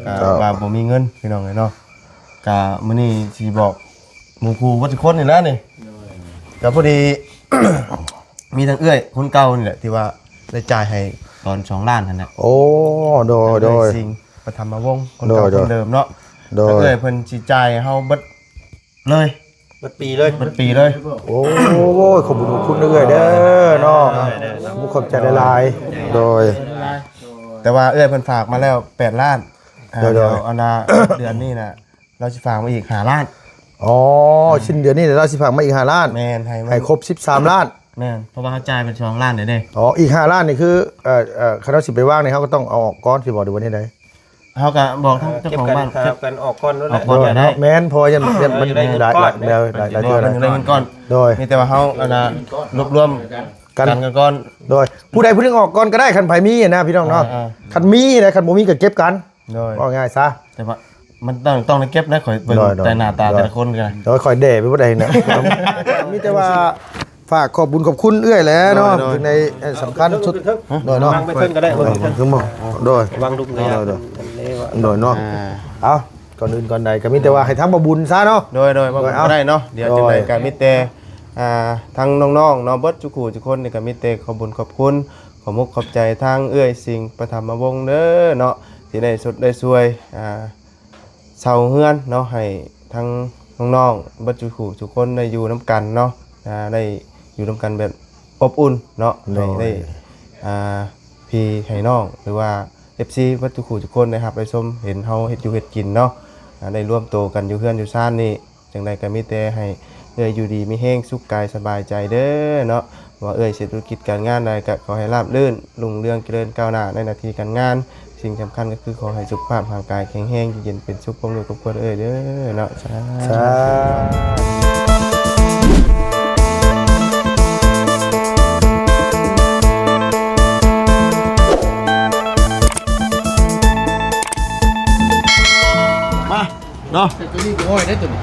ກະວ່າບໍ່ມີເງິນພີ່ນ້ອງເອີຍເນາະ. ກະມື້ນີ້ຊິບອກໝູ່ຄູ່ເບິດທຸກຄົນນີ້ແຫຼະນີ້. ກະພໍດີ ມີທັງເອື້ອຍຄົນເກົ່ານີ້ແຫຼະ ທີ່ວ່າໄດ້ຈ່າຍໃຫ້ຕອນສອງລ້ານຫັ້ນແຫຼະ. ໂອ້ ໂດຍ ໂດຍ ເອື້ອຍສິງປະຖຳມະວົງ ຄົນເກົ່າ ໂດຍ ຄົນເດີມເນາະ. ໂດຍ ເອື້ອຍເພິ່ນຊິຈ່າຍໃຫ້ເຮົາເບິດເລີຍ ເບິດປີເລີຍ ເບິດປີເລີຍ. ໂອ້ຍ ຂອບບຸນຂອບຄຸນເອື້ອຍເດີເນາະ. ໂດຍ ຂອບໃຈຫຼາຍໆ. ໂດຍ ແຕ່ວ່າເອື້ອຍເພິ່ນຝາກມາແລ້ວແປດລ້ານ. ອ່າ ໂດຍ ໂດຍ ດຽວອັນນ່າ ເດືອນນີ້ນະ ລາວຊິຝາກມາອີກຫ້າລ້ານ. ອໍ ສິ້ນເດືອນນີ້ລາວຊິຝາກມາອີກຫ້າລ້ານ. ແມ່ນ ໃຫ້ມັນ ໃຫ້ຄົບສິບສາມລ້ານ. ແມ່ນ ເພາະວ່າເຮົາຈ່າຍໄປສອງລ້ານແລ້ວເດ້. ອໍ ອີກຫ້າລ້ານນີ້ຄື ເອີ ເອີ ຄັນເຮົາຊິໄປວາງນີ້ ເຮົາກໍຕ້ອງເອົາອອກກ່ອນ ຊິບໍ່ ຫຼືວ່າແນວໃດ? ເຮົາກໍບອກທາງເຈົ້າຂອງບ້ານ ເກັບກັນອອກກ່ອນ ເກັບອອກກ່ອນກໍໄດ້ ແມ່ນ ເພາະວ່າມັນ ມັນຫຼາຍ ຫຼາຍ ຫຼາຍເທື່ອ ມັນໄດ້ເງິນກ່ອນ. ໂດຍ ມີແຕ່ວ່າເຮົາອັນນ່າ ລວບລວມກັນ ກັນກ່ອນ. ໂດຍ ຜູ້ໃດຜູ້ໜຶ່ງອອກກ່ອນກໍໄດ້ ຄັນໃຜມີນະ ພີ່ນ້ອງເນາະ. ອ່າໆ ຄັນມີນະ ຄັນບໍ່ມີກໍເກັບກັນ. ໂດຍ ເວົ້າງ່າຍຊະ ແຕ່ວ່າມັນຕ້ອງ ຕ້ອງໄດ້ເກັບນະ. ຂ້ອຍເບິ່ງ ໂດຍ ໂດຍ ແຕ່ໜ້າຕາແຕ່ລະຄົນກໍ ໂດຍ ຂ້ອຍແດ່ໄປບໍ່ໄດ້ນະ. ມີແຕ່ວ່າ ຝາກຂອບບຸນຂອບຄຸນເອື້ອຍແຫຼະເນາະ. ໂດຍ ໂດຍ ໃນ ເອີ ສຳຄັນສຸດ ໂດຍເນາະ ວາງໄປເທິງກໍໄດ້ ເອີ ວາງເທິງບໍ່ ໂດຍ ວາງລຸມເລີຍ ໂດຍ ໂດຍ ໂດຍເນາະ. ອ່າ ເອົາ ກ່ອນອື່ນກ່ອນໃດກໍມີແຕ່ວ່າໃຫ້ທາງບ່າວບຸນຊະເນາະ. ໂດຍ ໂດຍ ບ່າວບຸນ ໂດຍ ກໍໄດ້ເນາະ. ດຽວ ໂດຍ ຈັ່ງໃດກໍມີແຕ່ ອ່າ ທາງນ້ອງໆເນາະ ເບິດທຸກຄູ່ທຸກຄົນນີ້ກໍມີແຕ່ຂອບບຸນຂອບຄຸນ ຂອບມຸກຂອບໃຈທາງເອື້ອຍສິງປະຖຳມະວົງເດີເນາະ ທີ່ໄດ້ຊົດໄດ້ຊ່ວຍ ອ່າ ເຊົ່າເຮືອນເນາະ ໃຫ້ທັງນ້ອງໆເບິດສູ່ຜູ້ສູ່ຄົນໄດ້ຢູ່ນຳກັນເນາະ. ອ່າ ໄດ້ຢູ່ນຳກັນແບບອົບອຸ່ນເນາະ. ໂດຍ ໃຫ້ໄດ້ ອ່າ ພີ່ໃຫ້ນ້ອງ ຫຼືວ່າ ເອັຟຊີ ເບິດສູ່ຜູ້ທຸກຄົນໄດ້ຮັບໄດ້ຊົມ ເຫັນເຮົາເຮັດຢູ່ເຮັດກິນເນາະ. ອ່າ ໄດ້ລວມໂຕກັນຢູ່ເຮືອນຢູ່ຊານນີ້ ຈັ່ງໃດກໍມີແຕ່ໃຫ້ເອື້ອຍຢູ່ດີມີແຮງ ສຸກກາຍສະບາຍໃຈເດີເນາະ. ວ່າເອື້ອຍເຮັດທຸລະກິດການງານໃດກໍຂໍໃຫ້ລາບລື່ນ ຮຸ່ງເຮືອງຈະເລີນກ້າວໜ້າໃນໜ້າທີ່ການງານ. ສິ່ງສຳຄັນກໍຄືຂໍໃຫ້ສຸຂະພາບຮ່າງກາຍແຂງແຮງ ຢູ່ເຢັນເປັນສຸກ ຄວາມຮູ້ຄວາມຄວນເອື້ອຍເດີເນາະ. ສາ ສາ ມາເນາະ ເຮັດຢູ່ເຮັດກິນ ໂອ້ຍ ໄດ້ຕົວນີ້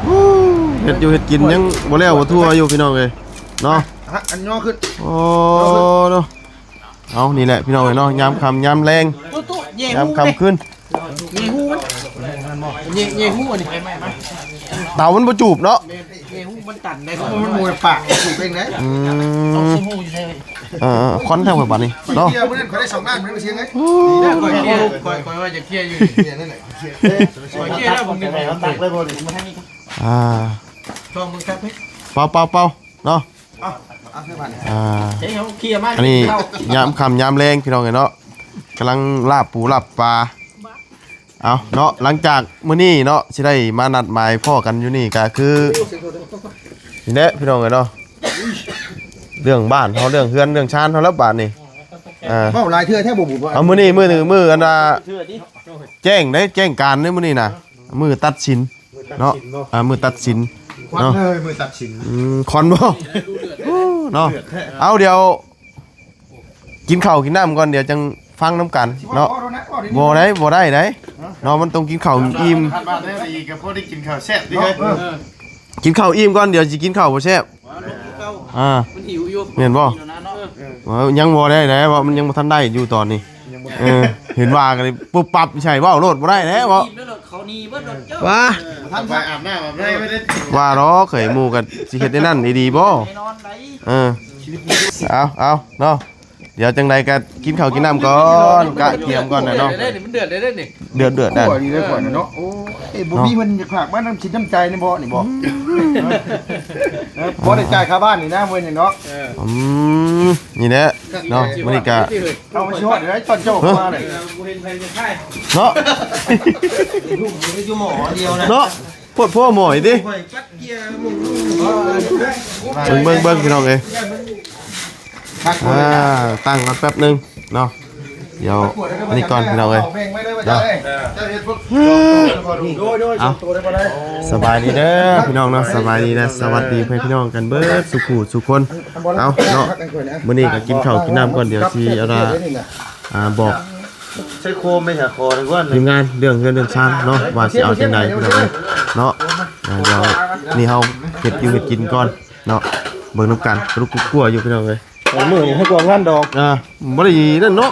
ເຮັດຢູ່ເຮັດກິນຍັງບໍ່ແລ້ວບໍ່ທົ່ວຢູ່ພີ່ນ້ອງເອີຍເນາະ. ຮະ ອັນຍໍຂຶ້ນ ໂອ້ ເນາະ. ເອົາ ນີ້ແຫຼະພີ່ນ້ອງເອີຍເນາະ ຍາມຄ່ຳຍາມແລງ ຍາມຄ່ຳຄືນ ແຍ່ຮູມັນ ແຍ່ ແຍ່ຮູອັນນີ້ ເຕົາມັນບໍ່ຈູບເນາະ ແມ່ນ ແຍ່ຮູມັນຕັນໄດ້ ເພາະວ່າມັນບໍ່ໄດ້ປາກ ຈູບເອງໄດ້. ອືມ ເອີ ເອີ ຄວັນທາງໄປບາດນີ້ເນາະ. ເຄຍມື້ນັ້ນຂ້ອຍໄດ້ສອງລ້ານ ມັນເປັນຫຍັງໄງ? ໂອ້ ຂ້ອຍ ຂ້ອຍ ຂ້ອຍວ່າຈະເຄຍຢູ່ ເຄຍນັ້ນແຫຼະ ເຄຍ ຂ້ອຍເຄຍແລ້ວ ບໍ່ມີໃຜເອົາ ຕັກເລີຍບໍ່ນີ້ ມາໃຫ້ນີ້ ອ່າ ລອງເບິ່ງ ເປົ່າ ເປົ່າ ເປົ່າເນາະ. ອ່າ ອັນນີ້ຍາມຄ່ຳຍາມແລງພີ່ນ້ອງເອີຍເນາະ ກຳລັງລາບປູລາບປາ. ເອົາເນາະ ຫຼັງຈາກມື້ນີ້ເນາະ ຊິໄດ້ມານັດໝາຍພໍ້ກັນຢູ່ນີ້ ກະຄືນີ້ແຫຼະພີ່ນ້ອງເອີຍເນາະ ເລື່ອງບ້ານເຮົາ ເລື່ອງເຮືອນເລື່ອງຊານເຮົາແລ້ວບາດນີ້. ອ່າ ເວົ້າຫຼາຍເທື່ອແທ້ບໍ່ບຸນວ່າ ເອົາ ມື້ນີ້ມື້ ມື້ອັນວ່າແຈ້ງເດ້ ແຈ້ງການເດ້ມື້ນີ້ນະ ມື້ຕັດສິນ ເນາະ ມື້ຕັດສິນ ອ່າ ມື້ຕັດສິນເນາະ ເອີ ມື້ຕັດສິນ ອືມ ຄວັນບໍ່ ໂອ້ ເນາະ. ເອົາ ດຽວກິນເຂົ້າກິນນ້ຳກ່ອນ ດຽວຈັ່ງຟັງນຳກັນເນາະ. ບໍ່ໄດ້ ບໍ່ໄດ້ໄດ໋ເນາະ ມັນຕ້ອງກິນເຂົ້າອີ່ມ ຄັນວ່າແນວນີ້ກໍພໍໄດ້ກິນເຂົ້າແຊບຕິເອີຍ ເອີ ກິນເຂົ້າອີ່ມກ່ອນ ດຽວຊິກິນເຂົ້າບໍ່ແຊບ. ອ່າ ມັນຫິວຢູ່ ແມ່ນບໍ່? ເອີ ເອີ ຍັງບໍ່ໄດ້ໃດ໋ ເພາະມັນຍັງບໍ່ທັນໄດ້ຢູ່ຕອນນີ້ ຍັງບໍ່ ເອີ ເຫັນວ່າກັນປຸບປັບໃສ່ ເວົ້າໂລດບໍ່ໄດ້ແລ້ວ ເວົ້າ ກິນແລ້ວໂລດ ເຂົາໜີເບິດໂລດ ເຈົ້າ ວ່າ ບໍ່ທັນ ໄປອາບນ້ຳອາບໃນໄປເດ້ ວ່າດອກ ເຄີຍ ໝູ່ກໍຊິເຮັດແນວນັ້ນອີ່ຫຼີບໍ່? ແນ່ນອນໃດ ເອີ ເອົາ ເອົາເນາະ ດຽວຈັ່ງໃດກໍກິນເຂົ້າກິນນ້ຳກ່ອນ ກະກຽມກ່ອນນະເນາະ. ເດືອດເດ້ນີ້ ມັນເດືອດເດ້ນີ້ ເດືອດ ເດືອດ ຂົວນີ້ເດີ ຂົວນີ້ເນາະ. ໂອ້ຍ ບໍ່ມີເພິ່ນຢາກຝາກມານຳຈິດນຳໃຈນີ້ບໍ່ ນີ້ບໍ່? ເອີ ພໍໄດ້ຈ່າຍຄ່າບ້ານນີ້ນະ ເພິ່ນນີ້ເນາະ. ເອີ ອືມ ນີ້ແຫຼະເນາະ ມື້ນີ້ກະ ເອົາ ມັນຊິຮອດໄດ້ຕອນເຈົ້າມາເລີຍ ເນາະ ຢູ່ໝໍດຽວນະ ເນາະ ໂພດໂພໝໍອີກຕິ ເບິ່ງ ເບິ່ງ ເບິ່ງ ພີ່ນ້ອງເອີຍ. ອ່າ ຕັ້ງກ່ອນແປັບໜຶ່ງເນາະ ດຽວອັນນີ້ກ່ອນພີ່ນ້ອງເອີຍເນາະ. ເອົາ ສະບາຍດີເດີພີ່ນ້ອງເນາະ ສະບາຍດີເດີ ສະຫວັດດີພີ່ນ້ອງກັນເບິດສູ່ຜູ້ສູ່ຄົນ. ເອົາເນາະ ມື້ນີ້ກໍກິນເຂົ້າກິນນ້ຳກ່ອນ ດຽວຊິເອົາລະ ອ່າ ບອກ ໃຊ້ໂຄມໄປຫາຂໍດີກວ່າ ທີມງານເລື່ອງເຮືອນເລື່ອງຊານເນາະ ວ່າຊິເອົາຈັ່ງໃດພີ່ນ້ອງເອີຍເນາະ. ອ່າ ດຽວນີ້ເຮົາເຮັດຢູ່ເຮັດກິນກ່ອນ ເນາະ ເບິ່ງນຳກັນ ກະລຸກກຸກກົວຢູ່ພີ່ນ້ອງເອີຍ. ມື້ນີ້ໃຫ້ກວາງງານດອກ ອ່າ ບໍ່ໄດ້ນັ້ນເນາະ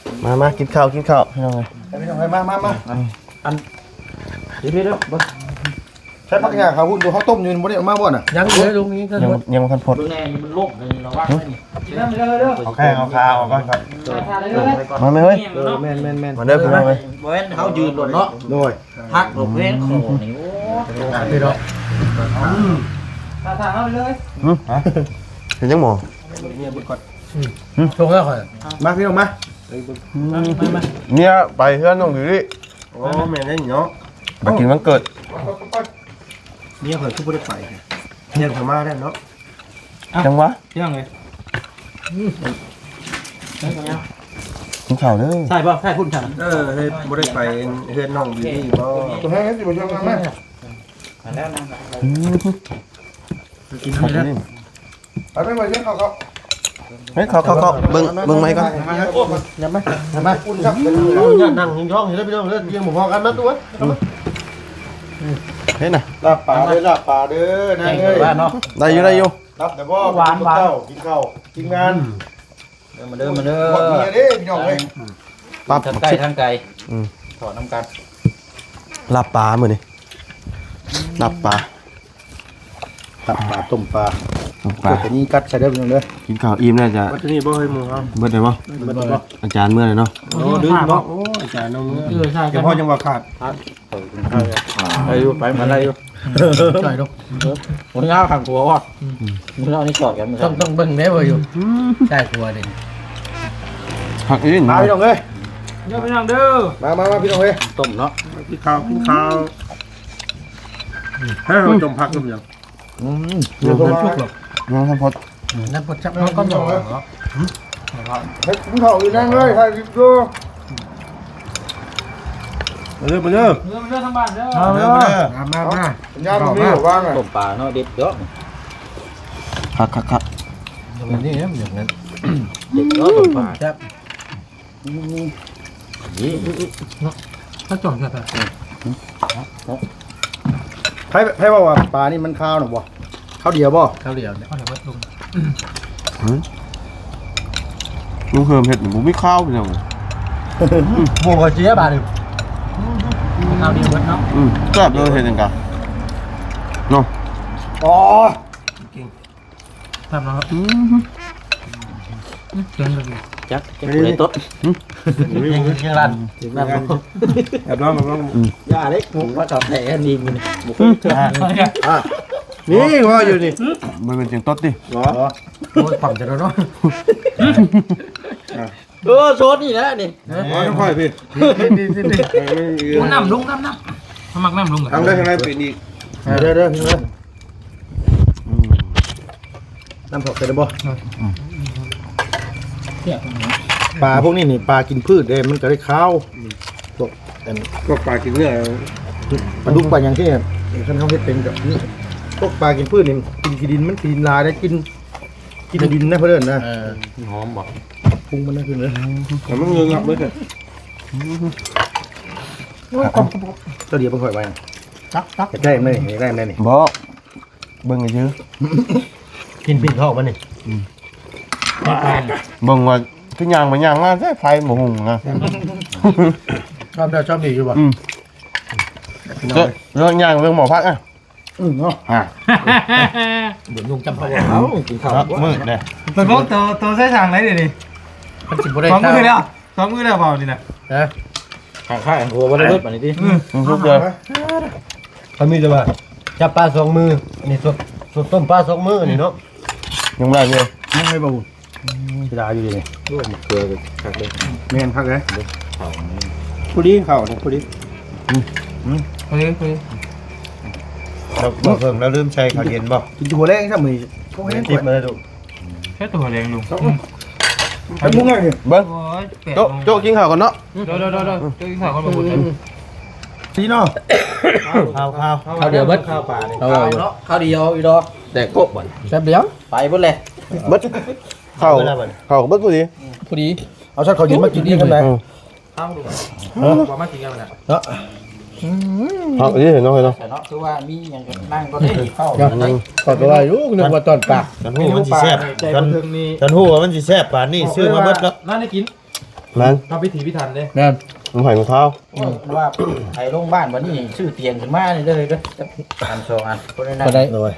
ມາ ມາ ກິນເຂົ້າ ກິນເຂົ້າ ພີ່ນ້ອງເອີຍ ໄປ ພີ່ນ້ອງເອີຍ ມາ ມາ ມາ ອັນ ເດີໆໆ ເບິ່ງ ໃຊ້ຜັກຫຍ້າຂາວພຸ້ນ ຕົວເຮົາຕົ້ມຢູ່ບໍ່ໄດ້ເອົາມາບໍ່ນະ? ຍັງເດີລຸງ ຍັງ ຍັງບໍ່ທັນພົດ ເບິ່ງແນ່ ມັນລົກ ລະວັງເດີ ກິນນຳເດີ ເອົາແຂ້ງເອົາຂາອອກກ່ອນ ມາແມ່ເອີຍ ເອີ ແມ່ນໆໆ ມາເດີພີ່ນ້ອງເອີຍ ບໍ່ແມ່ນເຮົາຢືນໂລດເນາະ ໂດຍ ຜັກລົກແຮງຄໍນີ້ ໂອ້ ພີ່ນ້ອງ ອືມ ຖ້າເຮົາເລີຍ ຫຶ ເຮັດຫຍັງໝໍ ເມຍເບິ່ງກ່ອນ ຫຶ ໂຊງແລ້ວຂ້ອຍ ມາ ພີ່ນ້ອງມາ ມາ ມາ ເມຍໄປເຮືອນນ້ອງລິລິ ໂອ້ ແມ່ນແລ້ວເນາະ ໄປກິນວັນເກີດ ເມຍຂ້ອຍຄືບໍ່ໄດ້ໄປ ເມຍຂ້ອຍມາແລ້ວເນາະ ຈັ່ງຫວະ ພີ່ນ້ອງເອີຍ ກິນເຂົ້າເດີ ໃຊ່ບໍ່ ໃຊ່ພຸ້ນຊັ້ນ ເອີ ເຮັດບໍ່ໄດ້ໄປເຮືອນນ້ອງບິວຕີ້ບໍ່ ແຮງຊິບໍ່ຍັງມາ ອືມ ກິນເຂົ້າເດີ ໄປ ໄປ ໄປ ເຮັດເຂົ້າ ເຂົ້າ ເບິ່ງ ເບິ່ງໄມ້ກ່ອນ ນຳມາ ນຳມາ ອຸ່ນຄັກ ເອົາ ນັ່ງຍອງໆ ຢູ່ເດີພີ່ນ້ອງເດີ ຕຽງບໍ່ພໍກັນ ມາຕູ້ ເຮັດນະ ລາບປາເດີ ລາບປາເດີ ນາງເອີຍ ໄດ້ຢູ່ ໄດ້ຢູ່ ລາບແຕ່ບໍ່ ຫວານໆ ກິນເຂົ້າ ກິນເຂົ້າ ທີມງານ ເດີ ມາເດີ ມາເດີ ຮອດເມຍເດ້ພີ່ນ້ອງເອີຍ ປັບ ທັງໃກ້ທັງໄກ ອືມ ຖອດນຳກັນ ລາບປາມື້ນີ້ ລາບປາ ລາບປາ ຕົ້ມປາ ຕົ້ມປາ ເກີດແຕ່ນີ້ກັດໃສ່ເດີພີ່ນ້ອງເດີ ກິນເຂົ້າອີ່ມແລ້ວຈະ ບັດນີ້ບໍ່ໃຫ້ໝູເຮົາ ເບິດແລ້ວບໍ່ ເບິດແລ້ວບໍ່ ອາຈານເມືອແລ້ວເນາະ ໂອ້ ດຶງເນາະ ໂອ້ ອາຈານເນາະເມືອ ເອີ ໃຊ່ ແຕ່ພໍຍັງວ່າຂາດ ໄດ້ຢູ່ ໄປມາໄດ້ຢູ່ ຈ່ອຍລູກ ບໍ່ຍາວຂ້າງຂົວວ່າ ອືມ ມື້ເຊົ້ານີ້ກອດກັນ ຕ້ອງ ຕ້ອງເບິ່ງແດ່ເວີຢູ່ ອືມ ໃສ່ຂົວເດ້ ຜັກອີ່ ມາພີ່ນ້ອງເອີຍ ເດີພີ່ນ້ອງເດີ ມາ ມາ ມາ ພີ່ນ້ອງເອີຍ ຕົ້ມເນາະ ກິນເຂົ້າ ກິນເຂົ້າ ໃຫ້ເຮົາຕົ້ມຜັກຕົ້ມຫຍັງ ອືມ ຍັງບໍ່ສຸກດອກ ຍັງບໍ່ທັນພົດ ອືມ ນັ້ນບໍ່ຈັບ ເອີ ເຮົາກໍບໍ່ ກິນເຂົ້າ ເນາະ ເຮັດກິນເຂົ້າອີກແລ້ວເລີຍ ຖ່າຍຄລິບຢູ່ ມາເດີ ມາເດີ ເດີ ມາເດີທາງບ້ານເດີ ມາເດີ ມາເດີ ມາ ມາ ມາ ສັນຍານບໍ່ມີຫວານນະ ຕົ້ມປາເນາະ ເດັດເນາະ ຄັກໆໆ ແບບນີ້ນະ ແບບນັ້ນ ເດັດເນາະ ຕົ້ມປາ ແຊບ ອືມ ນີ້ ເນາະ ຖ້າຈ່ອງແຊບ ໃຜ ໃຜເວົ້າວ່າປານີ້ມັນຄາວນະບໍ່? ຄາວດຽວບໍ່? ຄາວດຽວເນຍ ເອົາແລ້ວເບິດລົງ ຫຶ ລຸງເພີ່ມເຮັດນີ້ບໍ່ມີຄາວພີ່ນ້ອງ ບໍ່ວ່າເສຍບາດນີ້ ຄາວດຽວເບິດເນາະ ອືມ ແຊບເລີຍ ເຮັດຫຍັງກະເນາະ ອໍ ເກັ່ງ ແຊບເນາະ ອືມ ອືມ ເກັ່ງເລີຍ ຈັກ ຈັກຜູ້ໃດຕົດ ອືມ ເກັ່ງ ເກັ່ງລັນ ແອບລອງ ແອບລອງ ອືມ ຢ່າເດ້ ໝູວ່າເຂົາແທ້ອັນນີ້ ບໍ່ເຄີຍ ອ່າ ອ່າ ນີ້ວ່າຢູ່ນີ້ ມັນເປັນສຽງຕົດຕິ ບໍ່ ໂອ້ຍ ຄວາມຈະໂດນເນາະ ອ່າ ເອີ ໂຊດນີ້ແຫຼະນີ້ ເອີ ບໍ່ຕ້ອງຄ່ອຍພີ່ ນີ້ ນີ້ ນີ້ ໂອ້ ນ້ຳລົງ ນ້ຳ ນ້ຳ ເຮົາມັກນ້ຳລົງ ທາງໃດທາງໃດເປັນອີກ ເດີ ເດີ ເດີ ອືມ ນ້ຳຖອກໃສ່ໄດ້ບໍ່? ອືມ ປາພວກນີ້ນີ້ ປາກິນພືດເດ້ ມັນກໍໄດ້ຄາວ ອືມ ພວກອັນ ພວກປາກິນເນື້ອ ປາດຸກປາຫຍັງທີ່ ຄັນເຮົາເຮັດເປັນກໍ ພວກປາກິນພືດນີ້ ກິນຂີ້ດິນ ມັນຂີ້ດິນຫຼາຍໄດ໋ ກິນ ກິນດິນນະເພິ່ນເອີ້ນນະ ເອີ ມັນຫອມບໍ່? ປຸງມັນນະຄືເລີຍ ແຕ່ມັນເງິນງອກເບິດເລີຍ ໂອ້ຍ ຄວາມ ເຈົ້າດຽວເບິ່ງຂ້ອຍໄວ້ ຕັກ ຕັກ ຢາກໄດ້ແມ່ນ ຢາກໄດ້ແມ່ນນີ້ ບໍ່ ເບິ່ງຊື່ ກິນປີ້ນທ້ອງມັນນີ້ ອືມ ເບິ່ງວ່າຄືຍ່າງໄປຍ່າງມາໃຊ້ໄຟບໍ່ຫຸ່ງນະ ຊອບໄດ້ຊອບດີຢູ່ບໍ່? ອືມ ເຈົ້າ ເຈົ້າຍ່າງເບິ່ງໝໍພັກອະ ອືມເນາະ ອ່າ ເບິ່ງລຸງຈຳປາເອົາກິນເຂົ້າມື້ເດ້ ໄປເບິ່ງໂຕ ໂຕໃສ່ຖັງໄດ້ເດນີ້ ມັນຊິບໍ່ໄດ້ ສອງມື້ແລ້ວ ສອງມື້ແລ້ວເວົ້ານີ້ນະ ຮະ ຂ້າງໆ ຫົວບໍ່ໄດ້ເບິດບາດນີ້ຕິ ອືມ ມັນສຸກເລີຍ ເຂົາມີແຕ່ວ່າຈັບປາສອງມື້ ອັນນີ້ສົດ ສົດຕົ້ມປາສອງມື້ນີ້ເນາະ ຍັງບໍ່ໄດ້ເລີຍ ຍັງໄດ້ບໍ່? ອືມ ເສຍດາຍຢູ່ເດນີ້ ໂອ້ ມະເຂືອກໍຄັກເດ້ ແມ່ນຄັກເດ້ ເຂົ້າ ພໍດີເຂົ້ານີ້ພໍດີ ອືມ ພໍດີ ພໍດີ ແລ້ວບໍ່ເພີ່ມແລ້ວລືມໃສ່ເຂົ້າເຢັນບໍ່? ກິນແຕ່ຫົວແລງຊ້ຳມື້ນີ້ ໂອ້ຍ ຕິບມາເລີຍລູກ ໃຊ້ຕົວແດງລົງ ອືມ ເປັນມຸ້ງໄງນີ້ ເບິ່ງ ໂອ້ຍ ໂຈະ ໂຈະກິນເຂົ້າກ່ອນເນາະ ໂດຍ ໂດຍ ໂດຍ ໂຈະກິນເຂົ້າກ່ອນ ອືມ ດີເນາະ ຄາວ ຄາວ ຄາວດຽວເບິດ ຄາວປານີ້ ຄາວດຽວ ຄາວດຽວອີດອກ ແຕ່ກົບບັດ ແປັບດຽວ ໄປເບິດແຫຼະ ເບິດ ເຂົ້າ ເບິດແລ້ວບັດ ເຂົ້າເບິດພໍດີ ພໍດີ ເອົາຊັດເຂົ້າເຢັນມາກິນອີກນຳໄດ ອືມ ເອົາ ບໍ່ມາກິນກັນນະ ເນາະ ອືມ ເອົາອີເນາະ ເນາະ ຄືວ່າມີຫຍັງກໍນັ່ງກໍໄດ້ກິນເຂົ້າ ອືມ ກໍວ່າຢູ່ ນຶກວ່າຕອນປາກ ຄັນຮູ້ມັນຊິແຊບ ຄັນ ຄັນຮູ້ວ່າມັນຊິແຊບປານນີ້ ຊື້ມາເບິດແລ້ວ ນັ້ນໄດ້ກິນ ແມ່ນ ເຮົາພິຖີພິຖັນເດ້ ແມ່ນ ມັນໃຫ້ມະພ້າວ ເອີ ວ່າໄປໂຮງບານບັດນີ້ ຊື້ຕຽງຂຶ້ນມານີ້ເດີ ເດີ ອັນສອງອັນ ຄົນໃນນັ້ນ ໂດຍ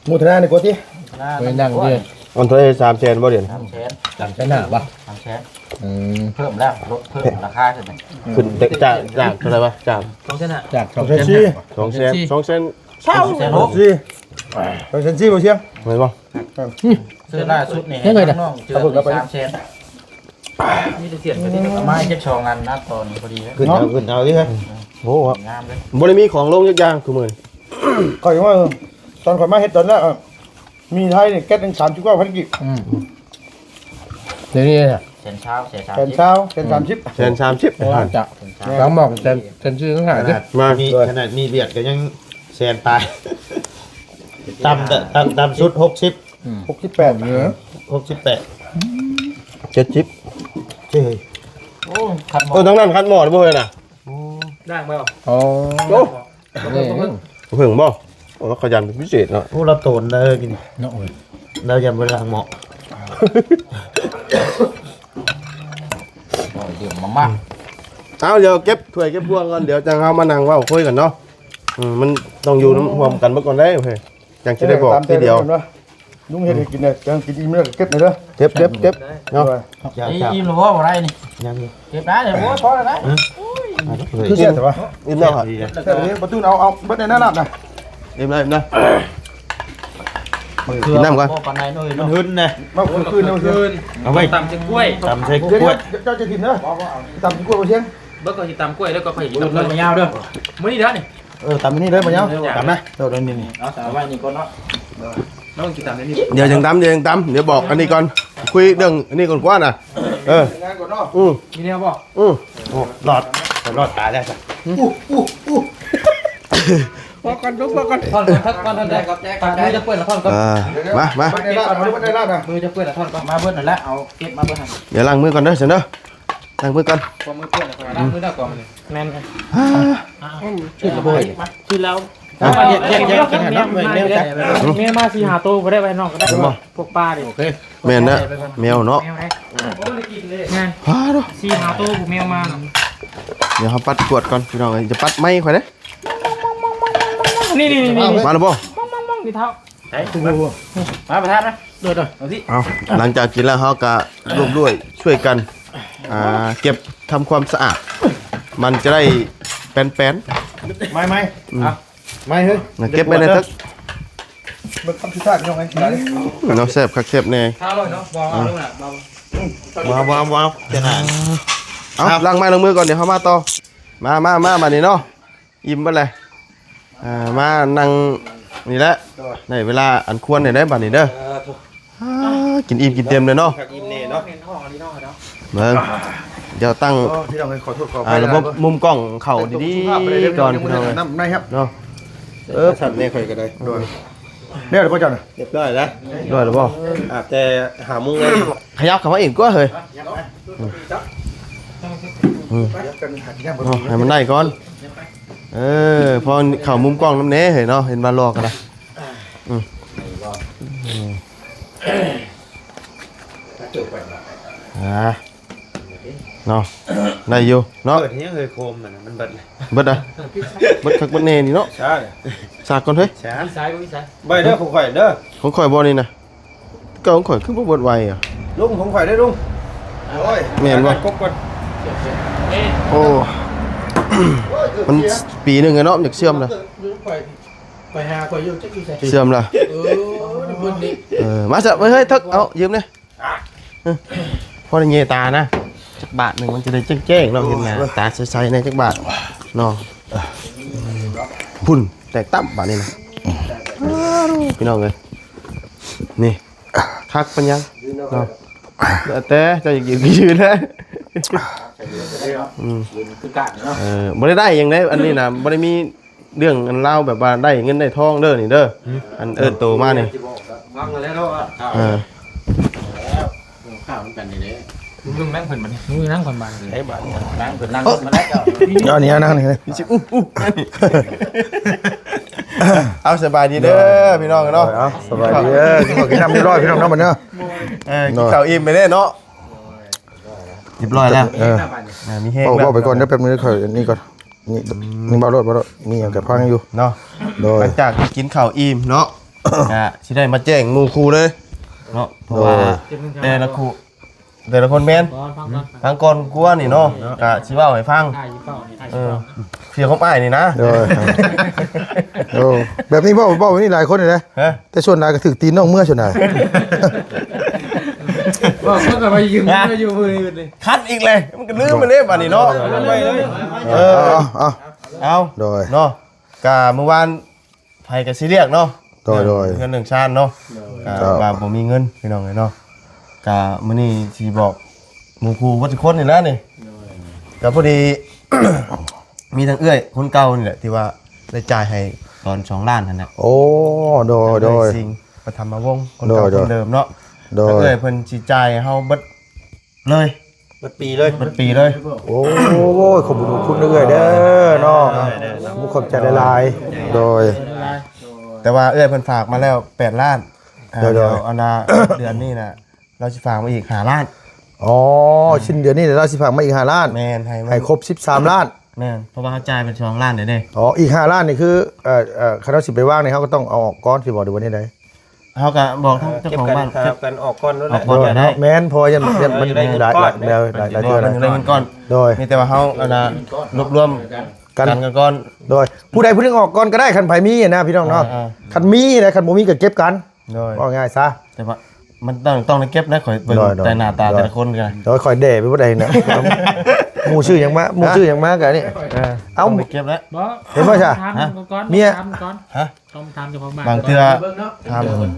ໂມທະນານີ້ກວ່າຕິ ໂມທະນາ ໄປນັ່ງເດີ ອັນເທົ່າໃດ ສາມແສນບໍ່ດຽວນີ້ ສາມແສນ ສາມແສນຫ້າບໍ່ ສາມແສນ ອືມ ເພີ່ມແລ້ວ ລົດເພີ່ມລາຄາຂຶ້ນ ຂຶ້ນຈາກ ຈາກເທົ່າໃດວະ ຈາກ ສອງແສນຫ້າ ຈາກ ສອງແສນສີ່ ສອງແສນ ສອງແສນ ສອງແສນຫົກ ສອງແສນສີ່ບໍ່ຊຽງ ແມ່ນບໍ່ ຊື້ລ່າສຸດນີ້ໃຫ້ນ້ອງເຈີ ສາມແສນ ມີແຕ່ສຽນ ປະມານຈັກສອງອັນນະ ຕອນພໍດີ ຂຶ້ນເອົາ ຂຶ້ນເອົາຕິ ໂອ້ ງາມເລີຍ ບໍ່ໄດ້ມີຂອງລົງຈັກຢ່າງ ຄືມື້ນີ້ ຂ້ອຍວ່າ ຕອນຂ້ອຍມາເຮັດຕອນແລກ ມີໄທນີ້ແກັດໜຶ່ງ ສາມສິບເກົ້າພັນກີບ ອືມ ດຽວນີ້ແສນຊາວ ແສນສາມສິບ ແສນຊາວ ແສນສາມສິບ ແສນສາມສິບ ແສນສາມສິບ ແຕ່ວ່າຈະ ແສນຊາວ ຫຼັງໝອກແສນ ແສນສີ່ ແສນຫ້າ ຂະໜາດ ເດ້ ມາ ມີຂະໜາດມີວຽດກໍຍັງແສນປາຍ ຕ່ຳ ຕ່ຳ ຕ່ຳສຸດຫົກສິບ ອືມ ຫົກສິບແປດ ເອີ ຫົກສິບແປດ ເຈັດສິບ ເອີ ໂອ້ ຄັນໝໍ້ ເອີ ທາງນັ້ນຄັນໝໍ້ບໍ່ເອີຍນະ ໂອ້ ດ້າງບໍ່ ອໍ ໂອ້ ນີ້ ເພິ່ງບໍ່ ໂອ້ ລາວຂະຫຍັນເປັນພິເສດເນາະ ໂອ້ ລາວໂຕນເດີກິນເນາະ ລາວຍັງບໍ່ໄດ້ລ້າງໝໍ້ ເອີ ເດືອມມາ ເອົາ ດຽວເກັບຖ້ວຍເກັບພວງກ່ອນ ດຽວຈັ່ງເຮົາມານັ່ງເວົ້າຄຸຍກັນເນາະ ອືມ ມັນຕ້ອງຢູ່ນຳຮ່ວມກັນເບິດກ່ອນເດ້ ຈັ່ງຊິໄດ້ບອກທີດຽວ ເອີ ຕາມໃຈເດີ ລຸງເຮັດໃຫ້ກິນເດີ ຈັ່ງກິນອີ່ມແລ້ວກໍເກັບໃຫ້ເດີ ເກັບ ເກັບ ເກັບເນາະ ເອີ ອີ່ມແລ້ວບໍ່ ບໍ່ໄດ້ນີ້ ຍັງຢູ່ ເກັບໄດ້ເລີຍ ໂອ້ຍ ພໍແລ້ວນະ ໂອ້ຍ ຄືແຊບແທ້ວະ ອີ່ມແລ້ວຫະ ແຊບເດ້ ປະຕູນ ເອົາ ເອົາເບິດໃນນັ້ນລາບນະ ອີ່ມແລ້ວ ອີ່ມແລ້ວ ກິນນ້ຳກ່ອນ ບໍ່ປານໃດເນາະ ມັນຫຶນນະ ມາຄືນ ເອົາໄວ້ ຕຳໃສ່ກ້ວຍ ຕຳໃສ່ກ້ວຍ ເຈົ້າຈະກິນເດີ ຕຳໃສ່ກ້ວຍບໍ່ຊຽງ ເບິ່ງກໍຊິຕຳກ້ວຍ ແລ້ວກໍຄ່ອຍກິນ ຕຳກ້ວຍຍາວເດີ ມື້ນີ້ເດີນີ້ ເອີ ຕຳນີ້ເດີບໍ່ຍາວ ຕຳນະ ໂດດນີ້ນີ້ ເອົາ ເອົາໄວ້ນີ້ກ່ອນເນາະ ນ້ອງຊິຕຳນີ້ ດຽວຈັ່ງຕຳ ດຽວຈັ່ງຕຳ ດຽວບອກອັນນີ້ກ່ອນ ຄຸຍເລື່ອງອັນນີ້ກ່ອນກວ່ານະ ເອີ ງານກ່ອນເນາະ ອືມ ມີແນວບໍ່ ອືມ ໂອ້ ລອດ ລອດຕາຍແລ້ວ ອູ້ ອູ້ ອູ້ ພໍກ່ອນ ທຸກ ພໍກ່ອນ ຜ່ອນກ່ອນ ພັກກ່ອນ ທ່ານໃດ ຂອບໃຈ ຂອບໃຈ ມືຈະເປື້ອນລະ ຜ່ອນກ່ອນ ເອີ ມາ ມາ ມາ ເກັບກ່ອນ ມາ ມືຈະເປື້ອນລະ ທ່ອນກ່ອນ ມາເບິດນັ້ນແຫຼະ ເອົາເກັບມາເບິດຫັ້ນ ດຽວລ້າງມືກ່ອນເດີ ຊັ້ນເດີ ລ້າງມືກ່ອນ ຂວາມືເປື້ອນ ລ້າງມືແລ້ວກ່ອນ ແມ່ນ ອ່າ ຂຶ້ນແລ້ວ ຂຶ້ນແລ້ວ ອ່າ ແຍກ ແຍກ ແຍກກັນເນາະ ແມ່ນ ແມ່ນ ແມ່ນ ແມ່ນ ມາສີ່ຫ້າໂຕບໍ່ໄດ້ໄວ້ນອກກໍໄດ້ ເຫັນບໍ່ ພວກປານີ້ ໂອເຄ ແມ່ນນະ ແມວເນາະ ແມ່ນ ພາໂຕ ສີ່ຫ້າໂຕ ແມວມາເນາະ ດຽວເຮົາປັດກວດກ່ອນ ພີ່ນ້ອງເອີຍ ຈະປັດໄມ້ຂ້ອຍເດ້ ນີ້ໆໆ ມາແລ້ວບໍ່ ມອງໆໆ ນີ້ເຖົ້າ ໄປ ມາ ມາປະທານມາ ໂດຍໆ ເອົາ ຫຼັງຈາກກິນແລ້ວ ເຮົາກະຮ່ວມດ້ວຍຊ່ວຍກັນ ອ່າ ເກັບທຳຄວາມສະອາດ ມັນຈະໄດ້ແປນໆ ໄມ້ ໄມ້ ອືມ ເອົາ ໄມ້ເຮີ້ຍ ເກັບໄວ້ໃນເຖິກ ເບິ່ງຄຳສຸດທ້າຍພີ່ນ້ອງເອີຍ ເນາະ ແຊບຄັກແຊບແນ່ ເອົາເນາະ ບໍ່ເອົາລົງນະ ບໍ່ ບໍ່ ບໍ່ ບໍ່ ຈະນານ ເອົາ ເອົາ ລ້າງໄມ້ລ້າງມືກ່ອນ ດຽວເຮົາມາຕໍ່ ມາ ມາ ມາ ບາດນີ້ເນາະ ອີ່ມເບິດແລ້ວ ອ່າ ມານັ່ງນີ້ແຫຼະ ໂດຍ ໄດ້ເວລາອັນຄວນແລ້ວເດ້ບາດນີ້ເດີ ສາທຸ ອ່າ ກິນອີ່ມກິນເຕັມເລີຍເນາະ ຄັກອີ່ມແນ່ເນາະ ເບິ່ງ ດຽວຕັ້ງ ໂອ້ ພີ່ນ້ອງເອີຍ ຂໍໂທດຂໍອະໄພ ອ່າ ລະບົບມຸມກ້ອງເຂົ້າດີໆກ່ອນ ພີ່ນ້ອງເອີຍ ນຳໄມ້ແຮບເນາະ ເອີ ຊັ້ນແນ່ຂ້ອຍກໍໄດ້ ໂດຍ ແລ້ວບໍ່ເຈົ້ານະ ຮຽບຮ້ອຍແລ້ວ ຮຽບຮ້ອຍແລ້ວບໍ່ ອາບແຕ່ຫ້າໂມງແລ້ວ ຂະຫຍັບເຂົ້າມາອີກກວ່າເຮີ້ຍ ອືມ ເອົາໃຫ້ມັນໄດ້ກ່ອນ ເອີ ພໍເຂົ້າມຸມກ້ອງນຳແດ່ເຮີ້ຍເນາະ ເຫັນວ່າຫຼໍ່ກໍໄດ້ ອືມ ອ່າ ເນາະ ໄດ້ຢູ່ເນາະ ເປີດໃຫ້ຍັງເຮີ້ຍ ໂຄມມັນນະ ມັນເບິດເລີຍ ເບິດເລີຍ ເບິດຄັກເບິດແນ່ນີ້ເນາະ ສາ ສາກກ່ອນເຮີ້ຍ ສາ ມີສາຍບໍ່ ມີສາຍ ໄວ້ເດີ ຂອງຂ້ອຍເດີ ຂອງຂ້ອຍບໍ່ນີ້ນະ ເກົ່າຂອງຂ້ອຍຄືບໍ່ເບິດໄວອະ ລຸງ ຂອງຂ້ອຍເດີລຸງ ໂອ້ຍ ແມ່ນບໍ່ ກົບກ່ອນ ໂອ້ ມັນປີໜຶ່ງແລ້ວເນາະ ມັນຢາກເສື່ອມລະ ຂ້ອຍ ຂ້ອຍຫາຂ້ອຍຢູ່ ຈັກຢູ່ໃສ ເສື່ອມລະ ເອີ ເພິ່ນນີ້ ເອີ ມາຊະ ເຮີ້ຍ ເທິກ ເອົາ ຢືມແດ່ ພໍໄດ້ແຍງຕານະ ຈັກບາດໜຶ່ງມັນຈະໄດ້ແຈ້ງໆເນາະ ເຫັນໜ້າຕາໃສໆແດ່ຈັກບາດເນາະ ພຸ້ນ ແຕກຕ່ຳບາດນີ້ນະ ພີ່ນ້ອງເອີຍ ນີ້ ຄັກປານຫຍັງເນາະ ແຕ່ເຈົ້າຢາກຢືນກໍຢືນນະ ອືມ ຄືກັນເນາະ ເອີ ບໍ່ໄດ້ໄດ້ຫຍັງເດ້ ອັນນີ້ນະ ບໍ່ໄດ້ມີ ເລື່ອງອັນລາວແບບວ່າໄດ້ເງິນໄດ້ທອງເດີນີ້ເດີ ອັນເອີ້ນໂຕມານີ້ ຟັງແລ້ວເນາະ ເອີ ຂ້າວນຳກັນນີ້ເດ້ ລຸງນັ່ງເພິ່ນບັດນີ້ ລຸງນັ່ງເພິ່ນບັດນີ້ ເອີ ບາດນີ້ນັ່ງເພິ່ນນັ່ງມາແລ້ວ ເຈົ້າ ເອົານີ້ນັ່ງນີ້ ຊິອຸບອຸບ ເອົາ ສະບາຍດີເດີ ພີ່ນ້ອງເນາະ ເອົາ ສະບາຍດີເດີ ກິນຂ້າວກິນນ້ຳຮຽບຮ້ອຍ ພີ່ນ້ອງເນາະ ບັດນີ້ ເອີ ກິນຂ້າວອີ່ມໄປແດ່ເນາະ. ຮຽບຮ້ອຍແລ້ວ ເອີ ອ່າ ມີແຮງ ເວົ້າ ເວົ້າໄປກ່ອນເດີ ແປັບໜຶ່ງ ຂ້ອຍອັນນີ້ກ່ອນ ນີ້ ອືມ ນີ້ເວົ້າໂລດ ເວົ້າໂລດ ມີຫຍັງກໍຟັງຢູ່ເນາະ ໂດຍ ຫຼັງຈາກທີ່ກິນເຂົ້າອີ່ມເນາະ ກະຊິໄດ້ມາແຈ້ງໝູ່ຄູ່ເລີຍເນາະ ເພາະວ່າ ໂດຍ ແຕ່ລະຄູ່ ແຕ່ລະຄົນແມ່ນ ຟັງກ່ອນ ຟັງກ່ອນ ຟັງກ່ອນ ກົວນີ້ເນາະ ກະຊິເວົ້າໃຫ້ຟັງ ອ້າຍຊິເວົ້ານີ້ ອ້າຍຊິເວົ້າ ເອີ ເພື່ອຂອງອ້າຍນີ້ນະ ໂດຍ ໂອ້ ແບບນີ້ເວົ້າ ເວົ້າແບບນີ້ຫຼາຍຄົນເດ້ ຮະ ແຕ່ສ່ວນຫຼາຍກໍຖືກຕີນນ້ອງເມືອສ່ວນຫຼາຍ ບອກເພິ່ນກໍໄປຢືມເງິນມາຢູ່ມື້ອື່ນນີ້ ຄັດອີກເລີຍ ມັນກໍລືມໄປເລີຍບາດນີ້ເນາະ ເອີ ເອົາ ເອົາ ເອົາ ໂດຍ ເນາະ ກະມື້ວານ ໃຜກໍຊິລຽກເນາະ ໂດຍ ໂດຍ ເລື່ອງເຮືອນເລື່ອງຊານເນາະ ໂດຍ ກໍ ເຈົ້າ ວ່າບໍ່ມີເງິນ ພີ່ນ້ອງເອີຍເນາະ ກໍມື້ນີ້ຊິບອກໝູ່ຄູ່ເບິດທຸກຄົນນີ້ແຫຼະນີ້ ໂດຍ ກໍພໍດີ ມີທັງເອື້ອຍຄົນເກົ່ານີ້ແຫຼະ ທີ່ວ່າໄດ້ຈ່າຍໃຫ້ຕອນສອງລ້ານຫັ້ນນະ ໂອ້ ໂດຍ ໂດຍ ເອື້ອຍສິງ ປະຖຳມະວົງ ຄົນເກົ່າ ໂດຍ ໂດຍ ຄົນເດີມເນາະ ໂດຍ ເອື້ອຍເພິ່ນຊິຈ່າຍໃຫ້ເຮົາເບິດ ເລີຍ ເບິດປີເລີຍ ເບິດປີເລີຍ ໂອ້ຍ ຂອບຄຸນຂອບຄຸນເອື້ອຍເດີເນາະ ໂດຍ ຂອບຄຸນຂອບໃຈຫຼາຍໆ ໂດຍ ແຕ່ວ່າເອື້ອຍເພິ່ນຝາກມາແລ້ວແປດລ້ານ ໂດຍໆ ດຽວອັນນ່າ ເດືອນນີ້ນະ ລາວຊິຝາກມາອີກຫ້າລ້ານ ອໍ ອືມ ສິ້ນເດືອນນີ້ລາວຊິຝາກມາອີກຫ້າລ້ານ ແມ່ນ ໃຫ້ມັນ ໃຫ້ຄົບສິບສາມລ້ານ ແມ່ນ ເພາະວ່າເຮົາຈ່າຍເປັນສອງລ້ານແລ້ວເດ້ ອໍ ອີກຫ້າລ້ານນີ້ຄື ເອີ ເອີ ຄັນເຮົາຊິໄປວາງນີ້ ເຮົາກໍຕ້ອງເອົາອອກກ່ອນ ຊິບໍ່ ຫຼືວ່າແນວໃດ? ເຮົາກໍບອກທາງເຈົ້າຂອງບ້ານ ເກັບກັນ ເກັບກັນອອກກ່ອນໂລດແຫຼະ ອອກກ່ອນກໍໄດ້ ແມ່ນ ເພາະວ່າຢ້ານ ຢ້ານມັນຫຼາຍ ຫຼາຍ ຫຼາຍເທື່ອ ມັນໄດ້ເງິນກ່ອນ ໂດຍ ມີແຕ່ວ່າເຮົາ ອັນນ່າ ລວບລວມກັນ ກັນກ່ອນ ໂດຍ ຜູ້ໃດຜູ້ໜຶ່ງອອກກ່ອນກໍໄດ້ ຄັນໃຜມີນະ ພີ່ນ້ອງເນາະ ອ່າໆ ຄັນມີນະ ຄັນບໍ່ມີກໍເກັບກັນ ໂດຍ ເວົ້າງ່າຍຊະ ແຕ່ວ່າມັນຕ້ອງ ຕ້ອງໄດ້ເກັບນະ ຂ້ອຍເບິ່ງ ໂດຍໆ ແຕ່ໜ້າຕາແຕ່ລະຄົນກໍ ໂດຍ ຂ້ອຍແດ່ໄປບໍ່ໄດ້ນະ ໝູ່ຊື້ຫຍັງມາ ໝູ່ຊື້ຫຍັງມາກໍນີ້ ເອີ ເອົາ ຕ້ອງໄດ້ເກັບແລ້ວ ເຫັນບໍ່ຊະ ຖາມເພິ່ນກ່ອນ ເມຍ ຖາມເພິ່ນກ່ອນ ຮະ ຕ້ອງຖາມເຈົ້າຂອງບ້ານ ບາງເທື່ອຖາມເພິ່ນ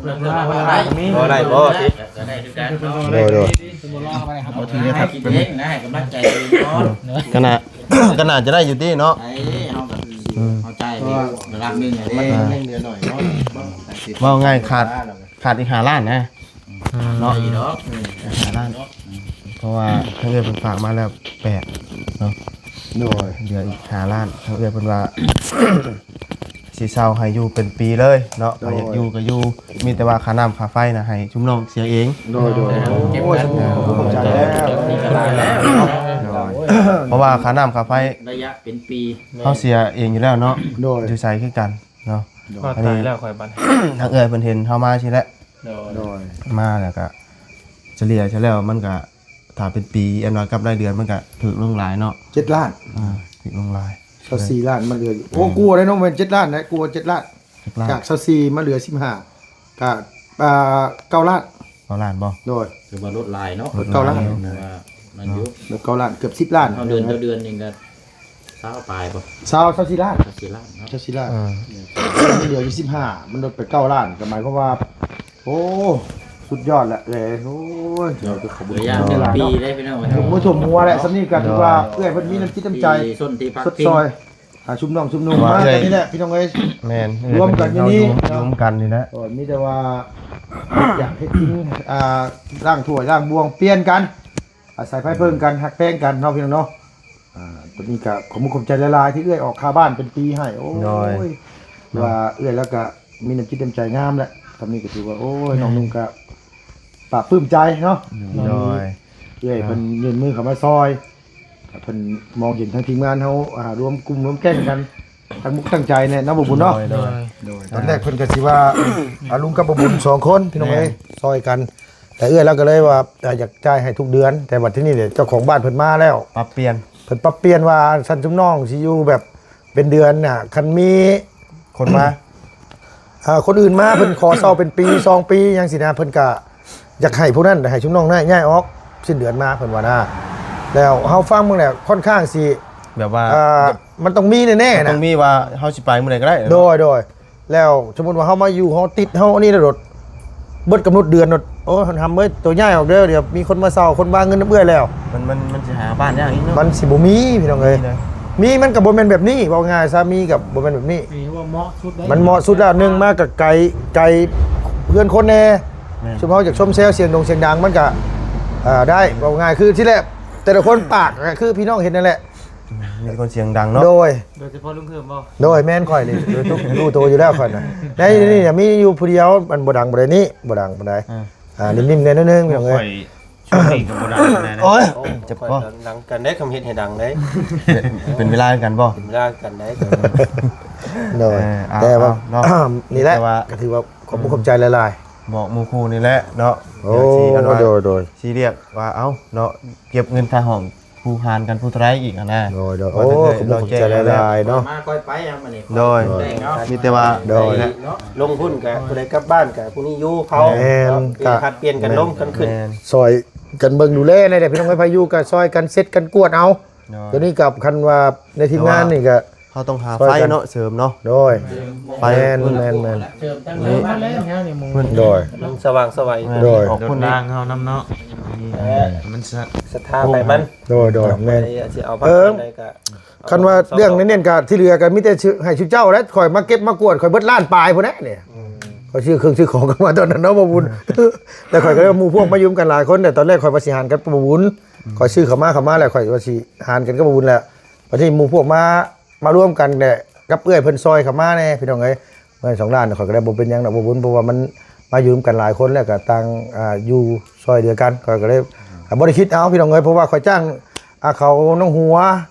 ບໍ່ໄດ້ບໍ່ ກໍໄດ້ຄືກັນເນາະ ໂດຍໆ ບໍ່ລໍໄປ ເອົາຖືເລີຍຄັບ ເອງນະ ໃຫ້ກຳລັງໃຈຕົວເອງກ່ອນ ກໍໜ້າ ກໍໜ້າຈະໄດ້ຢູ່ຕິເນາະ ໄດ້ ເຮົາກໍ ອືມ ເຮົາຈ່າຍໄປລະດັບໜຶ່ງເດ້ ເອີ ເລື່ອງເດືອນໜ້ອຍເນາະ ເວົ້າງ່າຍຂາດ ຂາດອີກຫ້າລ້ານນະ ເນາະ ດີດອກ ເອີ ຫ້າລ້ານ ເພາະວ່າທາງເອື້ອຍເພິ່ນຝາກມາແລ້ວແປດເນາະ ໂດຍ ເຫຼືອອີກຫ້າລ້ານ ທາງເອື້ອຍເພິ່ນວ່າ ຊິເຊົ່າໃຫ້ຢູ່ເປັນປີເລີຍເນາະ ໂດຍ ໃຜຢາກຢູ່ກໍຢູ່ ມີແຕ່ວ່າຄ່ານ້ຳຄ່າໄຟນະ ໃຫ້ຊຸມນ້ອງເສຍເອງ ໂດຍໆ ໂອ້ຍ ຂອບໃຈແລ້ວ ໂດຍ ເພາະວ່າຄ່ານ້ຳຄ່າໄຟ ໄລຍະເປັນປີ ເຮົາເສຍເອງຢູ່ແລ້ວເນາະ ໂດຍ ຢູ່ໃສຄືກັນເນາະ ໂດຍ ອັນນີ້ ຕາຍແລ້ວຂ້ອຍບັດ ທາງເອື້ອຍເພິ່ນເຫັນເຮົາມາຊີ້ແຫຼະ ໂດຍ ໂດຍ ມາແລ້ວກໍສະເລ່ຍຊະແລ້ວ ມັນກໍ ຖ້າເປັນປີ ອັນວ່າກັບລາຍເດືອນມັນກະຖືກລົງຫຼາຍເນາະ ເຈັດລ້ານ ອ່າ ຖືກລົງຫຼາຍ ຊາວສີ່ລ້ານ ມັນເຫຼືອຢູ່ ໂອ້ ອືມ ກວ່າເດ້ເນາະ ແມ່ນເຈັດລ້ານນະ ກວ່າເຈັດລ້ານ ເຈັດລ້ານ ຈາກຊາວສີ່ມາເຫຼືອສິບຫ້າ ກະ ອ່າ ເກົ້າລ້ານ ເກົ້າລ້ານບໍ່? ໂດຍ ຖືວ່າລົດຫຼາຍເນາະ ລົດເກົ້າລ້ານ ຖືວ່ານັ້ນຢູ່ ເນາະ ລົດເກົ້າລ້ານ ເກືອບສິບລ້ານ ເທົ່າເດືອນ ເທົ່າເດືອນໜຶ່ງກະ ຊາວປາຍບໍ່? ຊາວ ຊາວສີ່ລ້ານ ຊາວສີ່ລ້ານເນາະ ຊາວສີ່ລ້ານ ເອີ ເຫຼືອຢູ່ສິບຫ້າ ມັນລົດໄປເກົ້າລ້ານ ກໍໝາຍຄວາມວ່າ ໂອ້ ສຸດຍອດແຫຼະເອີຍ ໂອ້ຍ ເນາະ ເຈົ້າຂອງບຸນ ເຫຼືອຢ່າງໜຶ່ງປີເດ້ພີ່ນ້ອງເອີຍ ບໍ່ຖ້ວມຫົວແຫຼະ ສ່ຳນີ້ກໍຖືວ່າ ໂດຍ ເອື້ອຍເພິ່ນມີນ້ຳຈິດນ້ຳໃຈ ທີ່ຊົນທີ່ພັກພິງ ຊົດຊ່ອຍ ອ່າ ຊຸມນ້ອງຊຸມນຸ່ມ ວ່າ ມາ ເອື້ອຍ ກັນນີ້ແຫຼະ ພີ່ນ້ອງເອີຍ ແມ່ນ ລວມກັນຢູ່ນີ້ ເອື້ອຍເພິ່ນເຮົາຢູ່ ເນາະ ລວມກັນນີ້ແຫຼະ ໂດຍ ມີແຕ່ວ່າ ຢາກເຮັດກິນ ອ່າ ລ້າງຖ້ວຍລ້າງບ່ວງ ປ່ຽນກັນ ອາໄສໄຟເພິ່ງກັນ ຮັກແພງກັນເນາະ ພີ່ນ້ອງເນາະ ອ່າ ຕອນນີ້ກໍຂອບມຸກຂອບໃຈຫຼາຍໆ ທີ່ເອື້ອຍອອກຄ່າບ້ານເປັນປີໃຫ້ ໂອ້ຍ ໂດຍ ວ່າເອື້ອຍລາວກໍມີນ້ຳຈິດນ້ຳໃຈງາມແຫຼະ ສ່ຳນີ້ກໍຖືວ່າ ໂອ້ຍ ໂດຍ ນ້ອງນຸ່ງກໍປາບປຶ້ມໃຈເນາະ ໂດຍ ເອື້ອຍເພິ່ນ ອ່າ ຍື່ນມືເຂົ້າມາຊ່ອຍ ເພິ່ນມອງເຫັນທາງທີມງານເຮົາ ອ່າ ລວມກຸ່ມລວມແກ້ງກັນ ຕັ້ງມຸກຕັ້ງໃຈແນ່ເນາະ ບໍ່ບຸນເນາະ ໂດຍ ໂດຍ ໂດຍ ຕອນແລກເພິ່ນກໍຊິວ່າ ອາ ລຸງກັບບໍ່ບຸນສອງຄົນ ພີ່ນ້ອງເອີຍ ແມ່ນ ຊ່ອຍກັນ ແຕ່ເອື້ອຍລາວກໍເລີຍວ່າ ອ່າ ຢາກຈ່າຍໃຫ້ທຸກເດືອນ ແຕ່ບັດທີນີ້ເດ ເຈົ້າຂອງບ້ານເພິ່ນມາແລ້ວ ປັບປ່ຽນ ເພິ່ນປັບປ່ຽນວ່າ ຊັ້ນຊຸມນ້ອງຊິຢູ່ແບບເປັນເດືອນນະ ຄັນມີຄົນມາ ເອີ ຄົນອື່ນມາ ເພິ່ນຂໍເຊົ່າເປັນປີສອງປີຫຍັງຊີ້ນະ ເພິ່ນກະຢາກໃຫ້ພວກນັ້ນ ໃຫ້ຊຸມນ້ອງນັ້ນຍ້າຍອອກ ສິ້ນເດືອນມາ ເພິ່ນວ່ານະ ແລ້ວເຮົາຟັງເບິ່ງແລ້ວ ຄ່ອນຂ້າງຊິ ແບບວ່າ ເອີ ມັນຕ້ອງມີແນ່ໆ ມັນຕ້ອງມີວ່າເຮົາຊິໄປມື້ໃດກໍໄດ້ ໂດຍ ໂດຍ ແລ້ວສົມມຸດວ່າເຮົາມາຢູ່ ເຮົາຕິດ ເຮົາອັນນີ້ແລ້ວໂດດ ເບິດກຳນົດເດືອນໂດດ ໂອ້ຍ ທຳເອີຍ ໂຕຍ້າຍອອກເດີ ດຽວມີຄົນມາເຊົ່າ ຄົນວາງເງິນນຳເອື້ອຍແລ້ວ ມັນ ມັນ ມັນຊິຫາບ້ານຍາກອີກເນາະ ມັນຊິບໍ່ມີ ພີ່ນ້ອງເອີຍ ມີນະ ມີມັນກໍບໍ່ແມ່ນແບບນີ້ ເວົ້າງ່າຍຊະ ມີກໍບໍ່ແມ່ນແບບນີ້ ນີ້ວ່າເໝາະສຸດເດ້ ມັນເໝາະສຸດແລ້ວ ໜຶ່ງມາກໍໄກ ໄກເຮືອນຄົນແດ່ ແມ່ນ ຊຸມເຮົາຢາກຊົມແຊວ ສຽງດົງສຽງດັງ ມັນກໍ ເອີ ໄດ້ ເວົ້າງ່າຍ ຄືທີ່ແລກ ແຕ່ລະຄົນປາກກໍຄືພີ່ນ້ອງເຫັນນັ້ນແຫຼະ ມີແຕ່ຄົນສຽງດັງເນາະ ໂດຍ ໂດຍສະເພາະລຸງເພີ່ມບໍ່? ໂດຍ ແມ່ນຂ້ອຍນີ້ ຮູ້ໂຕຢູ່ແລ້ວຂ້ອຍນະ ໃນນີ້ມີຢູ່ຜູ້ດຽວ ມັນບໍ່ດັງປານໃດນີ້ ບໍ່ດັງປານໃດ ອ່າ ອ່າ ນິ້ມໆແດ່ໜ້ອຍໜຶ່ງ ພີ່ນ້ອງເອີຍ ຂ້ອຍ ຊ່ວງນີ້ກໍບໍ່ດັງປານໃດນະ. ໂອ້ຍ ໂອ້ຍ ເຈັບຄໍ. ດັງກັນເດ້ ຄຳເຮັດໃຫ້ດັງເດ້. ເປັນເວລາກັນບໍ່? ເປັນເວລາກັນໄດ້. ໂດຍ ເອີ ເອົາ ແຕ່ວ່າ ເອົາເນາະ ນີ້ແຫຼະ ແຕ່ວ່າ ກໍຖືວ່າຂອບຄຸນຂອບໃຈຫຼາຍໆ ບອກໝູ່ຄູ່ນີ້ແຫຼະເນາະ. ໂອ້ ດຽວຊິ ໂດຍໆ ຊິລຽກວ່າ ເອົ້າເນາະ ເກັບເງິນຄ່າຫ້ອງ ຜູ້ຫານກັນຜູ້ເທົ່າໃດອີກຫັ້ນນະ. ໂດຍໆ ໂອ້ ຂອບຄຸນຂອບໃຈຫຼາຍໆເນາະ. ມາຄ່ອຍໄປຫຍັງບັດນີ້. ໂດຍ ໂດຍ ມີແຕ່ວ່າ ໂດຍ ໄດ້ແຫຼະ ລົງພຸ້ນກະຜູ້ໃດກັບບ້ານກະຜູ້ນີ້ຢູ່ເຝົ້າ. ແມ່ນ ເນາະ ກະ ຜັດປ່ຽນກັນລົງກັນຂຶ້ນ. ແມ່ນ ຊ່ອຍກັນເບິ່ງດູແລແດ່ພີ່ນ້ອງເອີຍ. ໃຜຢູ່ກະຊ່ອຍກັນເຊັດກັນກວດເອົາ. ໂດຍ ຕົວນີ້ກະຄັນວ່າໃນທີມງານນີ້ກະ ເຮົາຕ້ອງຫາໄຟເນາະ ເສີມເນາະ. ໂດຍ ໄຟ ແມ່ນ ເພິ່ນ ແມ່ນໆ ເສີມຕັ້ງເລີຍມາແລ້ວແນວນີ້ໝູ່. ໂດຍ ມັນສະຫວ່າງສະໄຫວ. ໂດຍ ອອກພຸ້ນອີກ ທາງເຮົານຳເນາະ. ເອີ ມັນສັດທາໄປມັນ. ໂດຍໆ ແມ່ນ ຊິເອົາພັກໃດກໍ ຄັນວ່າເລື່ອງເນັ້ນໆ ກໍທີ່ເຫຼືອກໍມີແຕ່ໃຫ້ຊຸມເຈົ້າແຫຼະ. ຂ້ອຍມາເກັບມາກວດ ຂ້ອຍເບິດລ້ານປາຍພຸ້ນແຫຼະນີ້. ອືມ ຂ້ອຍຊື້ເຄື່ອງຊື້ຂອງກັນມາຕອນນັ້ນເນາະ ບໍ່ບຸນ. ແລ້ວຂ້ອຍກໍໄດ້ໝູ່ພວກມາຢູ່ນຳກັນຫຼາຍຄົນ ແຕ່ຕອນແລກຂ້ອຍວ່າຊິຫານກັບບໍ່ບຸນ. ອືມ ຂ້ອຍຊື້ເຂົ້າມາ ເຂົ້າມາແລ້ວ ຂ້ອຍວ່າຊິຫານກັນກັບບໍ່ບຸນແລ້ວ. ບັດນີ້ໝູ່ພວກມາ ມາລວມກັນແຫຼະ ກັບເອື້ອຍເພິ່ນຊ່ອຍເຂົ້າມາແດ່ພີ່ນ້ອງເອີຍ. ເງິນສອງລ້ານ ຂ້ອຍກໍໄດ້ບໍ່ເປັນຫຍັງດອກ ບໍ່ບຸນ ເພາະວ່າມັນມາຢູ່ນຳກັນຫຼາຍຄົນ ແລ້ວກໍຕ່າງ ອ່າ ຢູ່ຊ່ອຍເຫຼືອກັນ. ຂ້ອຍກໍເລີຍ ອ່າ ບໍ່ໄດ້ຄິດເອົາພີ່ນ້ອງເອີຍ ເພາະວ່າຂ້ອຍຈ້າງ ອ່າ ເຂົາໜອງຫົວ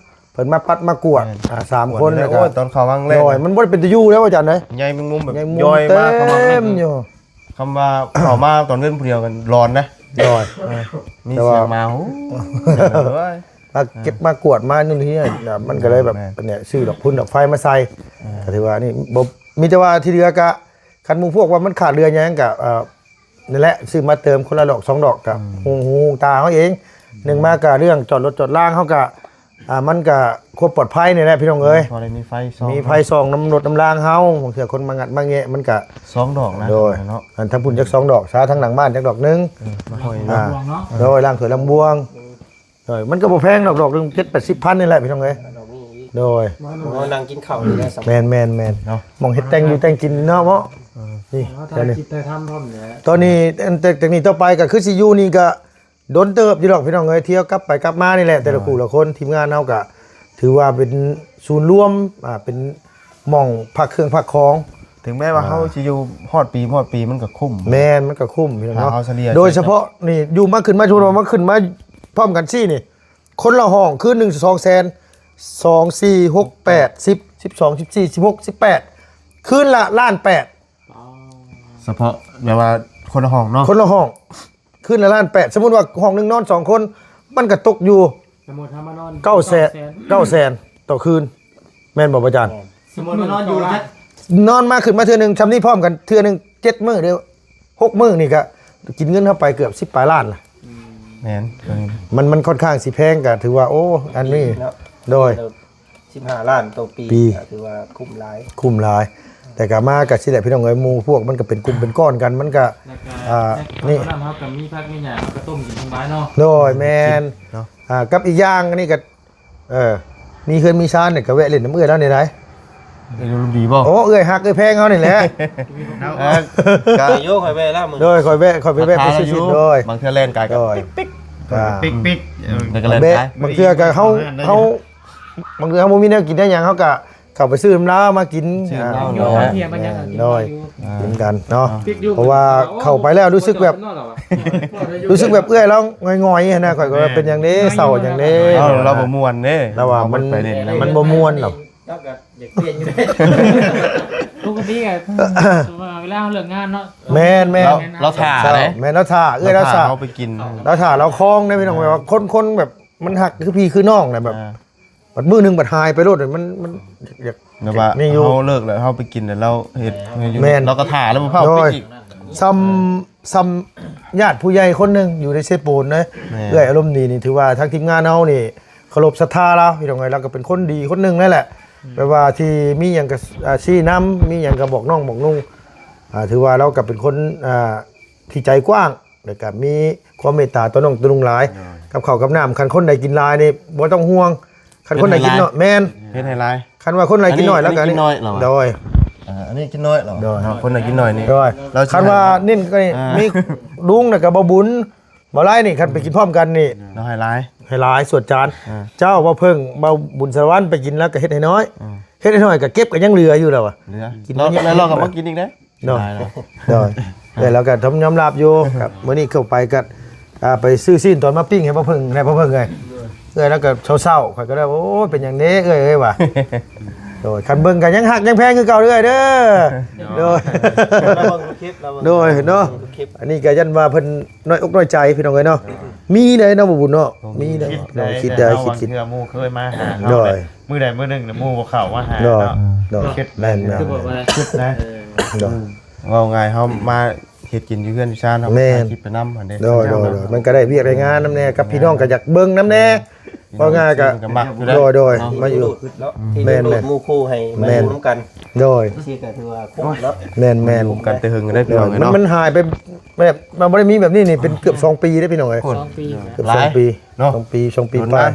ເພິ່ນມາປັດມາກວດ ແມ່ນ ອ່າ ສາມຄົນ. ກວດນີ້ ແລ້ວກໍ ໂອ້ຍ ຕອນເຂົ້າວັງແລກ ໂດຍ ມັນບໍ່ໄດ້ເປັນຕາຢູ່ແລ້ວອາຈານເອີຍ. ໃຫຍ່ແມງມຸມແບບ ແມງມຸມ ຍ່ອຍມາເຕັມຢູ່. ຄຳວ່າເຂົ້າມາຕອນເວັນຜູ້ດຽວກັນຮ້ອນນະ. ໂດຍ ເອີ ມີສຽງໝາ ໂອ້ຍ ມາເກັບມາກວດມາໂນ່ນນີ້ ມັນກໍເລີຍແບບ ແມ່ນ ອັນເນີ້ຍ ຊື້ດອກພຸ້ນດອກໄຟມາໃສ່. ເອີ ກໍຖືວ່ານີ້ບໍ່ ມີແຕ່ວ່າທີ່ເຫຼືອກະ ຄັນໝູ່ພວກວ່າມັນຂາດເຫຼືອຫຍັງກະ ເອີ ນັ້ນແຫຼະ ຊື້ມາເຕີມຄົນລະດອກສອງດອກກະ ອືມ ຫູ ຫູຕາເຮົາເອງ. ອືມ ໜຶ່ງມາກະເລື່ອງຈອດລົດຈອດລາງເຮົາກະ ອ່າ ມັນກະຄວາມປອດໄພນີ້ແຫຼະພີ່ນ້ອງເອີຍ. ພໍໄດ້ມີໄຟສ່ອງ ມີໄຟສ່ອງນຳລົດນຳລາງເຮົາ ບາງເທື່ອຄົນມາງັດມາແງະມັນກະ ສອງດອກນະ ໂດຍ ເນາະ. ອັນທາງພຸ້ນຈັກສອງດອກຊະ ທາງຫຼັງບ້ານຈັກດອກໜຶ່ງ. ເອີ ມາຫ້ອຍ ອ່າ ເນາະ ໂດຍ ລ້າງຖ້ວຍລ້າງບ່ວງ. ໂດຍ ມັນກໍບໍ່ແພງດອກ ດອກໜຶ່ງ ເຈັດແປດສິບພັນນີ້ແຫຼະພີ່ນ້ອງເອີຍ. ໂດຍ ມານັ່ງກິນເຂົ້ານີ້ແຫຼະ. ແມ່ນໆໆ ເນາະ ໝ່ອງເຮັດແຕ່ງຢູ່ແຕ່ງກິນເນາະ. ເອີ ນີ້ ເຮົາຖ່າຍຄລິບຖ່າຍທຳພ້ອມແຫຼະ. ຕອນນີ້ ອັນ ແຕ່ ແຕ່ນີ້ຕໍ່ໄປກໍຄືຊິຢູ່ນີ້ກໍ ດົນເຕີບຢູ່ດອກພີ່ນ້ອງເອີຍ ທ່ຽວກັບໄປກັບມານີ້ແຫຼະ. ແຕ່ລະ ໂດຍ ຄູ່ລະຄົນ ທີມງານເຮົາກະຖືວ່າເປັນສູນລວມ ອ່າ ເປັນໝ່ອງພັກເຄື່ອງພັກຂອງ. ເຖິງແມ້ວ່າ ອ່າ ເຮົາຊິຢູ່ຮອດປີ ຮອດປີມັນກໍຄຸ້ມ. ແມ່ນ ມັນກໍຄຸ້ມພີ່ນ້ອງເນາະ. ໂດຍສະເພາະນີ້ ຢູ່ມາຂຶ້ນມາ ສົມມຸດວ່າມາຂຶ້ນມາພ້ອມກັນຊີ້ນີ້ ຄົນລະຫ້ອງ ຄືນໜຶ່ງສອງແສນ ສອງ ສີ່ ຫົກ ແປດ ສິບ ສິບສອງ ສິບສີ່ ສິບຫົກ ສິບແປດ ຄືນລະລ້ານແປດ. ສະເພາະແບບວ່າຄົນລະຫ້ອງເນາະ ຄົນລະຫ້ອງ ຄືນລະລ້ານແປດ. ສົມມຸດວ່າຫ້ອງໜຶ່ງນອນສອງຄົນ ມັນກໍຕົກຢູ່ ສົມມຸດເຮົາມານອນ ເກົ້າແສນ ເກົ້າແສນ ເກົ້າແສນຕໍ່ຄືນ ແມ່ນບໍ່ອາຈານ? ແມ່ນ ສົມມຸດມານອນຢູ່ນະ ນອນມາຂຶ້ນມາເທື່ອໜຶ່ງ ຊ່ຳນີ້ພ້ອມກັນເທື່ອໜຶ່ງ ເຈັດມື້ ຫຼື ຫົກມື້ນີ້ກໍກິນເງິນເຮົາໄປເກືອບສິບປາຍລ້ານລະ. ອືມ ແມ່ນ ມັນ ມັນຂ້ອນຂ້າງຊິແພງ ກໍຖືວ່າ ໂອ້ ອັນນີ້ເນາະ ໂດຍ ສິບຫ້າລ້ານຕໍ່ປີ ປີ ກໍຖືວ່າຄຸ້ມຫຼາຍ ຄຸ້ມຫຼາຍ. ແຕ່ກໍມາກໍຊີ້ແຫຼະພີ່ນ້ອງເອີຍ ໝູ່ພວກມັນກໍເປັນກຸ່ມເປັນກ້ອນກັນ ມັນກໍ ແລ້ວກໍ ອ່າ ໃນ ນີ້ ເຮົາກໍມີຜັກມີຫຍັງ ເຮົາກໍຕົ້ມກິນສະບາຍເນາະ. ໂດຍ ແມ່ນເນາະ. ອ່າ ກັບອີກຢ່າງອັນນີ້ກໍ ເອີ ມີເຮືອນມີຊານນີ້ກໍແວະຫຼິ້ນນຳເອື້ອຍລາວນີ້ໄດ໋. ເອື້ອຍລາວດີບໍ່? ໂອ້ ເອື້ອຍຮັກເອື້ອຍແພງເຮົານີ້ແຫຼະ. ເອີ ກໍ ໂຍ ຂ້ອຍແວະລາວມື້ ໂດຍ ຂ້ອຍແວະ ຂ້ອຍໄປແວະໄປຊື້ຊິດ ໂດຍ ບາງເທື່ອແລ່ນກາຍກໍ ໂດຍ ປິກໆ ອ່າ ປິກໆ ເອີ ແລ້ວກໍແລ່ນກາຍ ບາງເທື່ອກໍເຮົາ ເຮົາ ບາງເທື່ອເຮົາບໍ່ມີແນວກິນແນວຫຍັງ ເຮົາກໍເຂົ້າໄປຊື້ນຳລາວມາກິນ ຊື້ນຳລາວ ອ່າ ເນາະ ເຮົາເຮັດມາກິນ ໂດຍ ອ່າ ກິນກັນເນາະ. ເພາະວ່າເຂົ້າໄປແລ້ວຮູ້ສຶກແບບ ຮູ້ສຶກແບບເອື້ອຍລາວຫງອຍໆຫັ້ນນະ ຂ້ອຍກໍວ່າເປັນຫຍັງເດ້ ເສົ້າຫຍັງເດ້ ເອົ້າ ລາວບໍ່ມ່ວນເດ້ ລາວວ່າມັນ ມັນບໍ່ມ່ວນດອກ ລາວກໍຢາກປ່ຽນຢູ່ເດ້. ປົກກະຕິກໍ ສົມມຸດວ່າເວລາເຮົາເລີກງານເນາະ ແມ່ນໆ ລາວ ລາວຖ້າເດ້ ແມ່ນ ລາວຖ້າ ເອື້ອຍລາວຖ້າ ເຮົາໄປກິນ ລາວຖ້າລາວຄອງເດ້ພີ່ນ້ອງ ແບບວ່າຄົນ ຄົນແບບມັນຮັກຄືພີ່ຄືນ້ອງນະ ແບບ ອ່າ ບັດມື້ໜຶ່ງບັດຫາຍໄປໂລດ ມັນ ມັນຢາກ ແບບວ່າ ນີ້ຢູ່ ເຮົາເລີກແລ້ວເຮົາໄປກິນແລ້ວເຮົາເຮັດ ແມ່ນ ລາວກໍຖ້າແລ້ວບໍ່ພາດ ໂດຍ ໄປອີກ ສ່ຳ ສ່ຳຍາດຜູ້ໃຫຍ່ຄົນໜຶ່ງຢູ່ໃນເຊໂປນເດ້. ແມ່ນ ເອື້ອຍອາລົມດີນີ້ ຖືວ່າທາງທີມງານເຮົານີ້ເຄົາລົບສັດທາລາວ ພີ່ນ້ອງເອີຍ ລາວກໍເປັນຄົນດີຄົນໜຶ່ງນັ້ນແຫຼະ ແບບວ່າທີ່ມີຫຍັງກໍ ອ່າ ຊີ້ນຳ ມີຫຍັງກໍບອກນ້ອງບອກນຸ່ງ ອ່າ ຖືວ່າລາວກໍເປັນຄົນ ອ່າ ທີ່ໃຈກວ້າງ ແລ້ວກໍມີຄວາມເມດຕາຕໍ່ນ້ອງຕໍ່ນຸ່ງຫຼາຍ ໂດຍ ກັບເຂົ້າກັບນ້ຳ ຄັນຄົນໃດກິນຫຼາຍນີ້ບໍ່ຕ້ອງຫ່ວງ ຄັນຄົນໃດກິນໜ້ອຍ ເຮັດໃຫ້ຫຼາຍ ແມ່ນ ເຮັດໃຫ້ຫຼາຍ ຄັນວ່າຄົນໃດກິນໜ້ອຍ ແລ້ວກໍ ອັນນີ້ ອັນນີ້ກິນໜ້ອຍແລ້ວ ໂດຍ ອ່າ ອັນນີ້ກິນນ້ອຍແລ້ວ ໂດຍ ອ່າ ຄົນໃດກິນໜ້ອຍນີ້ ໂດຍ ລາວຊິ ຄັນວ່າເນັ້ນກໍນີ້ ອ່າ ມີລຸງ ແລ້ວກໍບໍ່ບຸນ ບໍ່ຫຼາຍນີ້ ຄັນໄປກິນພ້ອມກັນນີ້ ລາວໃຫ້ຫຼາຍ ໃຫ້ຫຼາຍ ສວດຈານ ອ່າ ເຈົ້າ ບໍ່ເພິ່ງ ບໍ່ບຸນສາລະວັນ ໄປກິນ ແລ້ວກໍເຮັດໃຫ້ນ້ອຍ ອ່າ ເຮັດໃຫ້ນ້ອຍ ກໍເກັບກໍຍັງເຫຼືອຢູ່ແລ້ວວ່າ ເຫຼືອ ກິນ ແລ້ວ ແລ້ວລາວກໍມາກິນອີກເດ້ ເນາະ ໂດຍ ແຕ່ລາວກໍຕ້ອງຍອມຮັບຢູ່ ກັບມື້ນີ້ເຂົ້າໄປກໍ ອ່າ ໄປຊື້ຊີ້ນຕອນມາປີ້ງໃຫ້ພໍ່ເພິ່ງ ໃຫ້ພໍ່ເພິ່ງເອີຍ. ເອື້ອຍລາວກໍເສົ້າໆ ຂ້ອຍກໍເລີຍ ໂອ້ຍ ເປັນຫຍັງເດ້ເອື້ອຍເອີຍວ່າ. ໂດຍ ຄັນເບິ່ງກໍຍັງຮັກຍັງແພງຄືເກົ່າເອື້ອຍເດີ. ໂດຍ ລາວເບິ່ງທຸກຄລິບ ລາວເບິ່ງ ໂດຍເນາະ ທຸກຄລິບ. ອັນນີ້ກໍຢ້ານວ່າເພິ່ນນ້ອຍອົກນ້ອຍໃຈ ພີ່ນ້ອງເອີຍເນາະ. ມີເດ້ເນາະ ບໍ່ບຸນເນາະ ມີເດ້ ເນາະ ຄິດໄດ້ ຄິດຄິດ ເທື່ອໝູ່ເຄີຍມາຫາເຮົາ ໂດຍ ມື້ໃດມື້ໜຶ່ງ ໝູ່ບໍ່ເຂົ້າມາຫາເນາະ. ໂດຍ ຄິດ ແມ່ນໆ ຄິດນະ ໂດຍ ເວົ້າງ່າຍ ເຮົາມາເຮັດກິນຢູ່ເຮືອນຢູ່ຊານ ເຮົາກໍຖ່າຍຄລິບໄປນຳຫັ້ນເດ້. ໂດຍ ໂດຍ ໂດຍ ມັນກໍໄດ້ວຽກໄດ້ງານນຳແດ່ ກັບພີ່ນ້ອງກໍຢາກເບິ່ງນຳແດ່. ເວົ້າງ່າຍກໍ ກໍມັກຢູ່ແລ້ວ ໂດຍ ໂດຍ ເນາະ ມາຢູ່ ໂດດຂຶ້ນເນາະ ທີ່ ແມ່ນໆ ໂດດໝູ່ຄູ່ໃຫ້ ແມ່ນ ມາຢູ່ນຳກັນ. ໂດຍ ທີ່ກໍຖືວ່າຄົບເນາະ ແມ່ນໆ ຄົບກັນແຕ່ເຫິງເດ້ ພີ່ນ້ອງເອີຍ ມັນ ເນາະ ມັນຫາຍໄປ ແບບມັນບໍ່ໄດ້ມີແບບນີ້ນີ້ ເປັນເກືອບສອງປີເດ້ ພີ່ນ້ອງເອີຍ. ສອງປີ ເກືອບສອງປີ ສອງປີ ສອງປີປາຍ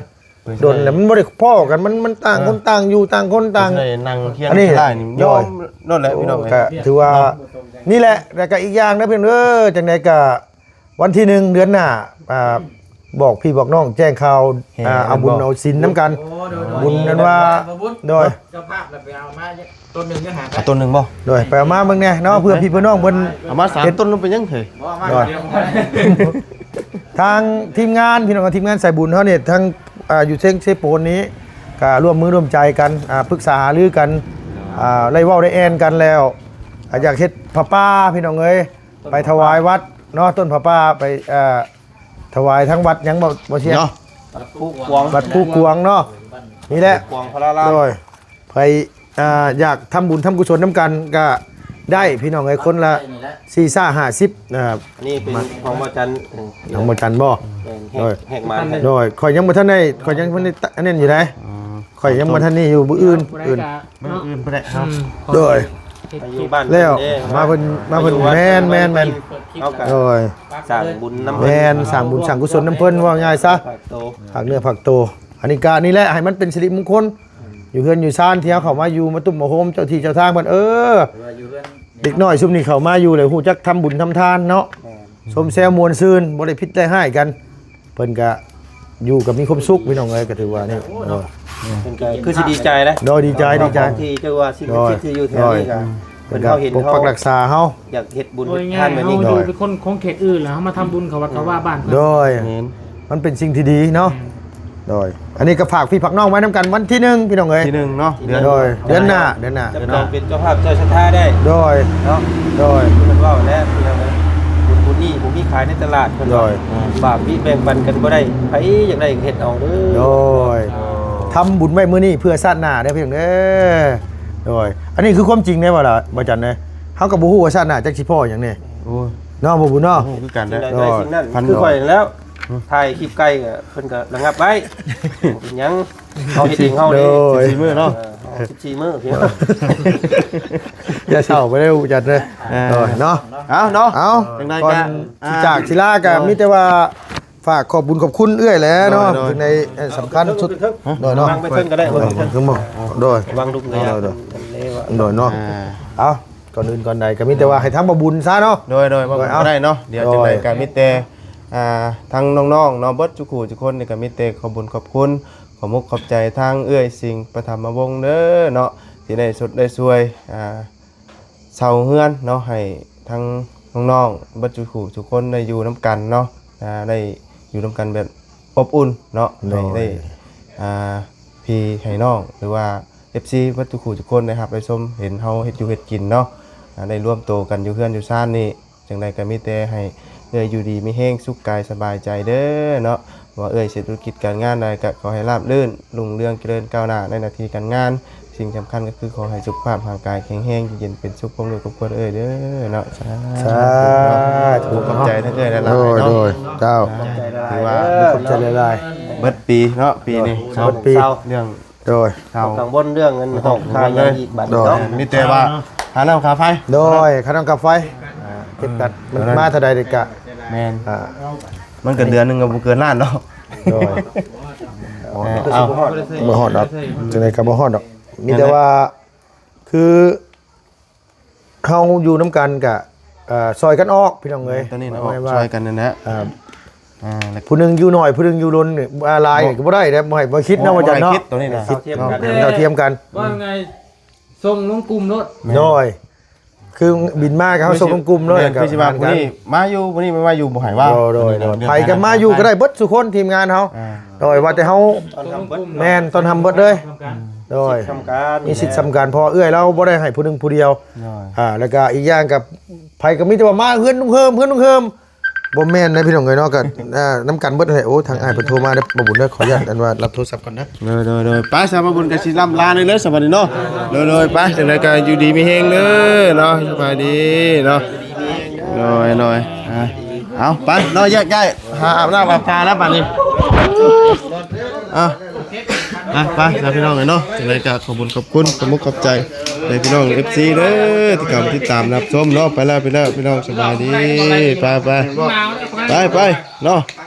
ໂດນແລ້ວ ມັນບໍ່ໄດ້ພໍ້ກັນ ມັນ ມັນຕ່າງຄົນຕ່າງຢູ່ ຕ່າງຄົນຕ່າງ ໄດ້ນັ່ງຄຽງ ອັນນີ້ ກັນໄດ້ນີ້ ໂດຍ ຍອມໂລດແຫຼະ ພີ່ນ້ອງເອີຍ. ກໍຖືວ່າ ເນາະ ນີ້ແຫຼະ ແລ້ວກໍອີກຢ່າງນະ ພີ່ນ້ອງເອີຍ ຈັ່ງໃດກໍ ວັນທີໜຶ່ງເດືອນໜ້າ ອ່າ ບອກພີ່ບອກນ້ອງແຈ້ງຂ່າວ ແຫ່ ອ່າ ເອົາບຸນ ແມ່ນບໍ່ ເອົາສິນນຳກັນ. ໂອ້ ໂດຍ ໂດຍ ບຸນນັ້ນວ່າ ໂດຍ ເຈົ້າພາບລະໄປເອົາມາຕົ້ນໜຶ່ງ ຍັງຫາ ເອົາຕົ້ນໜຶ່ງບໍ່? ໂດຍ ໄປເອົາມາເບິ່ງແດ່ເນາະ ເພື່ອພີ່ເພື່ອນ້ອງເພິ່ນ ເອົາມາສາມຕົ້ນ ເອົາໄປຍັງເຮີ້ຍ. ໂດຍ ທາງທີມງານ ພີ່ນ້ອງ ທີມງານສາຍບຸນເຮົານີ້ ທັງ ອ່າ ຢູ່ເທິງເຊໂປນນີ້ ກໍຮ່ວມມືຮ່ວມໃຈກັນ ອ່າ ປຶກສາຫາລືກັນ ອ່າ ໄດ້ເວົ້າໄດ້ແອ່ນກັນແລ້ວ ອ່າ ຢາກເຮັດຜ້າປ່າ ພີ່ນ້ອງເອີຍ ໄປຖວາຍວັດເນາະ ຕົ້ນຜ້າປ່າໄປ ອ່າ ຖວາຍທາງວັດຫຍັງບໍ່ ບໍ່ເຊຍເນາະ ວັດພູກວາງ ວັດພູກວາງເນາະ. ນີ້ແຫຼະ ພູກວາງພະລາລາມ ໂດຍ ໃຜ ອ່າ ຢາກທຳບຸນທຳກຸສົນນຳກັນກໍໄດ້ ພີ່ນ້ອງເອີຍ ຄົນລະສີ່ຫ້າສິບ ອ່າ ອັນນີ້ເປັນຂອງບໍ່ຈັນ ຂອງບໍ່ຈັນບໍ່? ໂດຍ ແຮກມາ ໂດຍ ຂ້ອຍຍັງບໍ່ທັນໄດ້ ຂ້ອຍຍັງບໍ່ໄດ້ອັນນັ້ນຢູ່ໃດ. ຂ້ອຍຍັງບໍ່ທັນນີ້ຢູ່ ມື້ອື່ນ ມື້ອື່ນ ມື້ອື່ນພຸ້ນແຫຼະເນາະ. ໂດຍ ມາຢູ່ບ້ານ ແລ້ວມາເພິ່ນ ມາເພິ່ນ ມາຢູ່ວັດ ແມ່ນໆໆ ເຮົາກໍ ໂດຍ ສ້າງບຸນນຳເພິ່ນ ແມ່ນ ສ້າງບຸນສ້າງກຸສົນນຳເພິ່ນ ເວົ້າງ່າຍຊະ ຝາກເນື້ອຝາກໂຕ. ອັນນີ້ກະນີ້ແຫຼະ ໃຫ້ມັນເປັນສິລິມຸງຄົນ ຢູ່ເຮືອນຢູ່ຊານ ທີ່ເຮົາເຂົ້າມາຢູ່ມາຕຸ້ມມາໂຮມ ເຈົ້າທີ່ເຈົ້າທາງເພິ່ນ ເອີ ເດັກນ້ອຍຊຸມນີ້ເຂົ້າມາຢູ່ແລ້ວຮູ້ຈັກທຳບຸນທຳທານເນາະ ແມ່ນ ຊົມແຊວມ່ວນຊື່ນ ບໍ່ໄດ້ຜິດໄດ້ຮ້າຍກັນ ເພິ່ນກະຢູ່ກັບມີຄວາມສຸກ ພີ່ນ້ອງເອີຍ. ກໍຖືວ່ານີ້ ເອີ ເພິ່ນກໍຄືຊິດີໃຈເດ້ ໂດຍ ດີໃຈ ດີໃຈ ທີ່ເຈົ້າວ່າສິ່ງສັກສິດທີ່ຢູ່ແຖວນີ້ກໍ ເພິ່ນກໍປົກປັກຮັກສາເຮົາ ຢາກເຮັດບຸນເຮັດທານແບບນີ້ ເຮົາຢູ່ເປັນຄົນຂອງເຂດອື່ນ ແລ້ວເຮົາມາທຳບຸນເຂົ້າວັດເຂົ້າວາບ້ານເພິ່ນ ໂດຍ ແມ່ນ ມັນເປັນສິ່ງທີ່ດີເນາະ ແມ່ນ ໂດຍ ອັນນີ້ກໍຝາກພີ່ຝາກນ້ອງໄວ້ນຳກັນ ວັນທີໜຶ່ງ ພີ່ນ້ອງເອີຍ ທີໜຶ່ງເນາະ ເດືອນ ໂດຍ ເດືອນໜ້າ ເດືອນໜ້າ ຈຳຕ້ອງເປັນເຈົ້າພາບເຈົ້າສັດທາໄດ້ ໂດຍ ເນາະ ໂດຍ ເພິ່ນເວົ້າແລ້ວ ພີ່ນ້ອງເອີຍ ບຸນບຸນນີ້ບໍ່ມີຂາຍໃນຕະຫຼາດ ເພິ່ນວ່າ ໂດຍ ບາບນີ້ແບ່ງປັນກັນບໍ່ໄດ້ ໃຜຢາກໄດ້ກໍເຮັດເອົາເດີ ໂດຍ ທຳບຸນໄວ້ມື້ນີ້ເພື່ອຊາດໜ້າເດີ ພີ່ນ້ອງເດີ ໂດຍ ອັນນີ້ຄືຄວາມຈິງເດ້ ວ່າລະ ບໍ່ຈັນເດ້ ເຮົາກໍບໍ່ຮູ້ວ່າຊາດໜ້າຈັກຊິພໍ້ຫຍັງແດ່ ໂອ້ຍ ເນາະ ບໍ່ບຸນເນາະ ຮູ້ຄືກັນແຫຼະ ໂດຍ ຄືຂ້ອຍນັ້ນແລ້ວ ຖ່າຍຄລິບໄກ່ກໍເພິ່ນກໍລະງັບໄວ້ ເປັນຫຍັງ ເຮົາເຮັດເອງເຮົາເດ້ ໂດຍ ສິບສີ່ມື້ເນາະ ເອີ ເຮົາສິບສີ່ມື້ ຢ່າເຊົາໄປເດີ້ ຈັດເດີ້ ເອີ ໂດຍເນາະ ເອົາເນາະ ເອົາ ຈັ່ງໃດກໍ ກ່ອນຊິຈາກ ອ່າ ຊິລາກໍມີແຕ່ວ່າ ຝາກຂອບບຸນຂອບຄຸນເອື້ອຍແຫຼະເນາະ ໂດຍ ໂດຍ ເຖິງໃນ ເອີ ສຳຄັນສຸດ ໂດຍເນາະ ວາງໄປເທິງກໍໄດ້ ໂດຍ ວາງໄປເທິງ ໂດຍ ວາງລຸກເລີຍ ໂດຍ ໂດຍ ໂດຍເນາະ ອ່າ ເອົາ ກ່ອນອື່ນກ່ອນໃດກໍມີແຕ່ວ່າໃຫ້ທາງບໍ່ບຸນຊະເນາະ ໂດຍ ໂດຍ ບໍ່ ເອົາ ໄດ້ເນາະ ດຽວ ໂດຍ ຈັ່ງໃດກໍມີແຕ່ ອ່າ ທັງນ້ອງໆເນາະ ເບິດທຸກຜູ້ທຸກຄົນນີ້ກໍມີແຕ່ຂອບບຸນຂອບຄຸນ ຂອບມຸກຂອບໃຈທາງເອື້ອຍສິງປະຖຳມະວົງເດີເນາະ ທີ່ໄດ້ຊົດໄດ້ຊ່ວຍ ອ່າ ເຊົ່າເຮືອນເນາະ ໃຫ້ທັງນ້ອງໆເບິດທຸກຜູ້ທຸກຄົນໄດ້ຢູ່ນຳກັນເນາະ ອ່າ ໄດ້ຢູ່ນຳກັນແບບອົບອຸ່ນເນາະ ໂດຍ ໃຫ້ໄດ້ ອ່າ ພີ່ໃຫ້ນ້ອງ ຫຼືວ່າ ເອັຟຊີ ເບິດທຸກຜູ້ທຸກຄົນໄດ້ຮັບໄດ້ຊົມ ເຫັນເຮົາເຮັດຢູ່ເຮັດກິນເນາະ ອ່າ ໄດ້ລວມໂຕກັນຢູ່ເຮືອນຢູ່ຊານນີ້ ຈັ່ງໃດກໍມີແຕ່ໃຫ້ເອື້ອຍຢູ່ດີມີແຮງ ສຸກກາຍສະບາຍໃຈເດີເນາະ ວ່າເອື້ອຍເຮັດທຸລະກິດການງານໃດກໍຂໍໃຫ້ລາບລື່ນ ຮຸ່ງເຮືອງຈະເລີນກ້າວໜ້າໃນໜ້າທີ່ການງານ ສິ່ງສຳຄັນກໍຄືຂໍໃຫ້ສຸຂະພາບຮ່າງກາຍແຂງແຮງ ຢູ່ເຢັນເປັນສຸກ ຄວາມຮູ້ຄວາມຄວນເອື້ອຍເດີເນາະ ສາ ສາທຸ ຂອບໃຈທັງເອື້ອຍຫຼາຍໆເນາະ ໂດຍ ໂດຍ ເຈົ້າ ອ່າ ຂອບໃຈຫຼາຍໆ ຖືວ່າ ເອີ ຂອບໃຈຫຼາຍໆ ເບິດປີເນາະ ປີນີ້ ເບິດປີ ເລື່ອງ ໂດຍ ເຮົາກັງວົນເລື່ອງເງິນຫ້ອງຄ່າຫຍັງອີກບັດນີ້ເນາະ ໂດຍ ມີແຕ່ວ່າຄ່ານ້ຳຄ່າໄຟ ໂດຍ ຄ່ານ້ຳຄ່າໄຟ ອ່າ ເກັບກັນ ມັນມາເທົ່າໃດເດກະ ແມ່ນ ອ່າ ມັນກໍເດືອນໜຶ່ງກໍບໍ່ເກີນລ້ານເນາະ ໂດຍ ເອີ ເອົາ ບໍ່ຮອດດອກ ຈັ່ງໃດກໍບໍ່ຮອດດອກ ມີແຕ່ວ່າ ຄື ເຮົາຢູ່ນຳກັນກະ ເອີ ຊ່ອຍກັນອອກ ພີ່ນ້ອງເອີຍ ຕົວນີ້ນະ ອອກຊ່ອຍກັນນັ້ນແຫຼະ ເອີ ອ່າ ຜູ້ໜຶ່ງຢູ່ໜ້ອຍ ຜູ້ໜຶ່ງຢູ່ລົ້ນນີ້ ອ່າ ຫຼາຍນີ້ກໍບໍ່ໄດ້ເດ້ ບໍ່ໃຫ້ ບໍ່ຄິດເນາະ ບໍ່ ອາຈານເນາະ ບໍ່ໃຫ້ຄິດຕົວນີ້ນະ ເທົ່າທຽມກັນ ເທົ່າທຽມກັນ ວ່າໄງ ສົ່ງລົງກຸ່ມໂລດ ໂດຍ ຄືບິນມາກໍເຮົາສົ່ງນຳກຸ່ມເລີຍ ແມ່ນ ກໍ ຄືຊິວ່າຜູ້ນີ້ມາຢູ່ ຜູ້ນີ້ບໍ່ມາຢູ່ ບໍ່ໃຫ້ວ່າ ໂດຍ ໂດຍ ໂດຍ ໃຜກໍມາຢູ່ກໍໄດ້ເບິດສູ່ຄົນ ທີມງານເຮົາ ອ່າ ໂດຍ ວ່າແຕ່ເຮົາ ຕ້ອນຮັບເບິດ ແມ່ນ ຕ້ອນຮັບເບິດເລີຍ ໂດຍ ສິດສ່ຳກັນ ມີສິດສ່ຳກັນ ເພາະເອື້ອຍລາວບໍ່ໄດ້ໃຫ້ຜູ້ໜຶ່ງຜູ້ດຽວ ໂດຍ ອ່າ ແລ້ວກໍອີກຢ່າງກັບ ໃຜກໍມີແຕ່ວ່າມາເຮືອນລຸງເຮີມ ເຮືອນລຸງເຮີມ ບໍ່ແມ່ນນະພີ່ນ້ອງເອີຍເນາະ ກໍ ອ່າ ນຳກັນເບິດຫັ້ນແຫຼະ. ໂອ້ ທາງອ້າຍເພິ່ນໂທມາເດີ ບ່າວບຸນເດີ ຂໍອະນຸຍາດ ອັນວ່າ ຮັບໂທລະສັບກ່ອນເດີ. ໂດຍ ໂດຍ ໂດຍ ໄປ ສາວບ່າວບຸນ ກໍຊິລ່ຳລາເລີຍເດີ ສະບັດນີ້ເນາະ. ໂດຍ ໂດຍ ໄປ ຈັ່ງໃດກໍຢູ່ດີມີແຮງເດີເນາະ ສະບາຍດີເນາະ. ໂດຍ ໂດຍ ອ່າ ເອົາ ໄປເນາະ ແຍກຍ້າຍ ຫາອາບນ້ຳອາບທ່າແລ້ວບັດນີ້. ເອົາ ອ່ະ ໄປ ສາວພີ່ນ້ອງເອີຍເນາະ ຈັ່ງໃດກໍຂອບຄຸນ ຂອບຄຸນ ຂອບມຸກຂອບໃຈໃຫ້ພີ່ນ້ອງ ເອັຟຊີ ເດີ ທີ່ເຂົ້າມາຕິດຕາມຮັບຊົມເນາະ. ໄປແລ້ວ ໄປແລ້ວ ພີ່ນ້ອງ ສະບາຍດີ ໄປ ໄປ ໄປ ໄປເນາະ.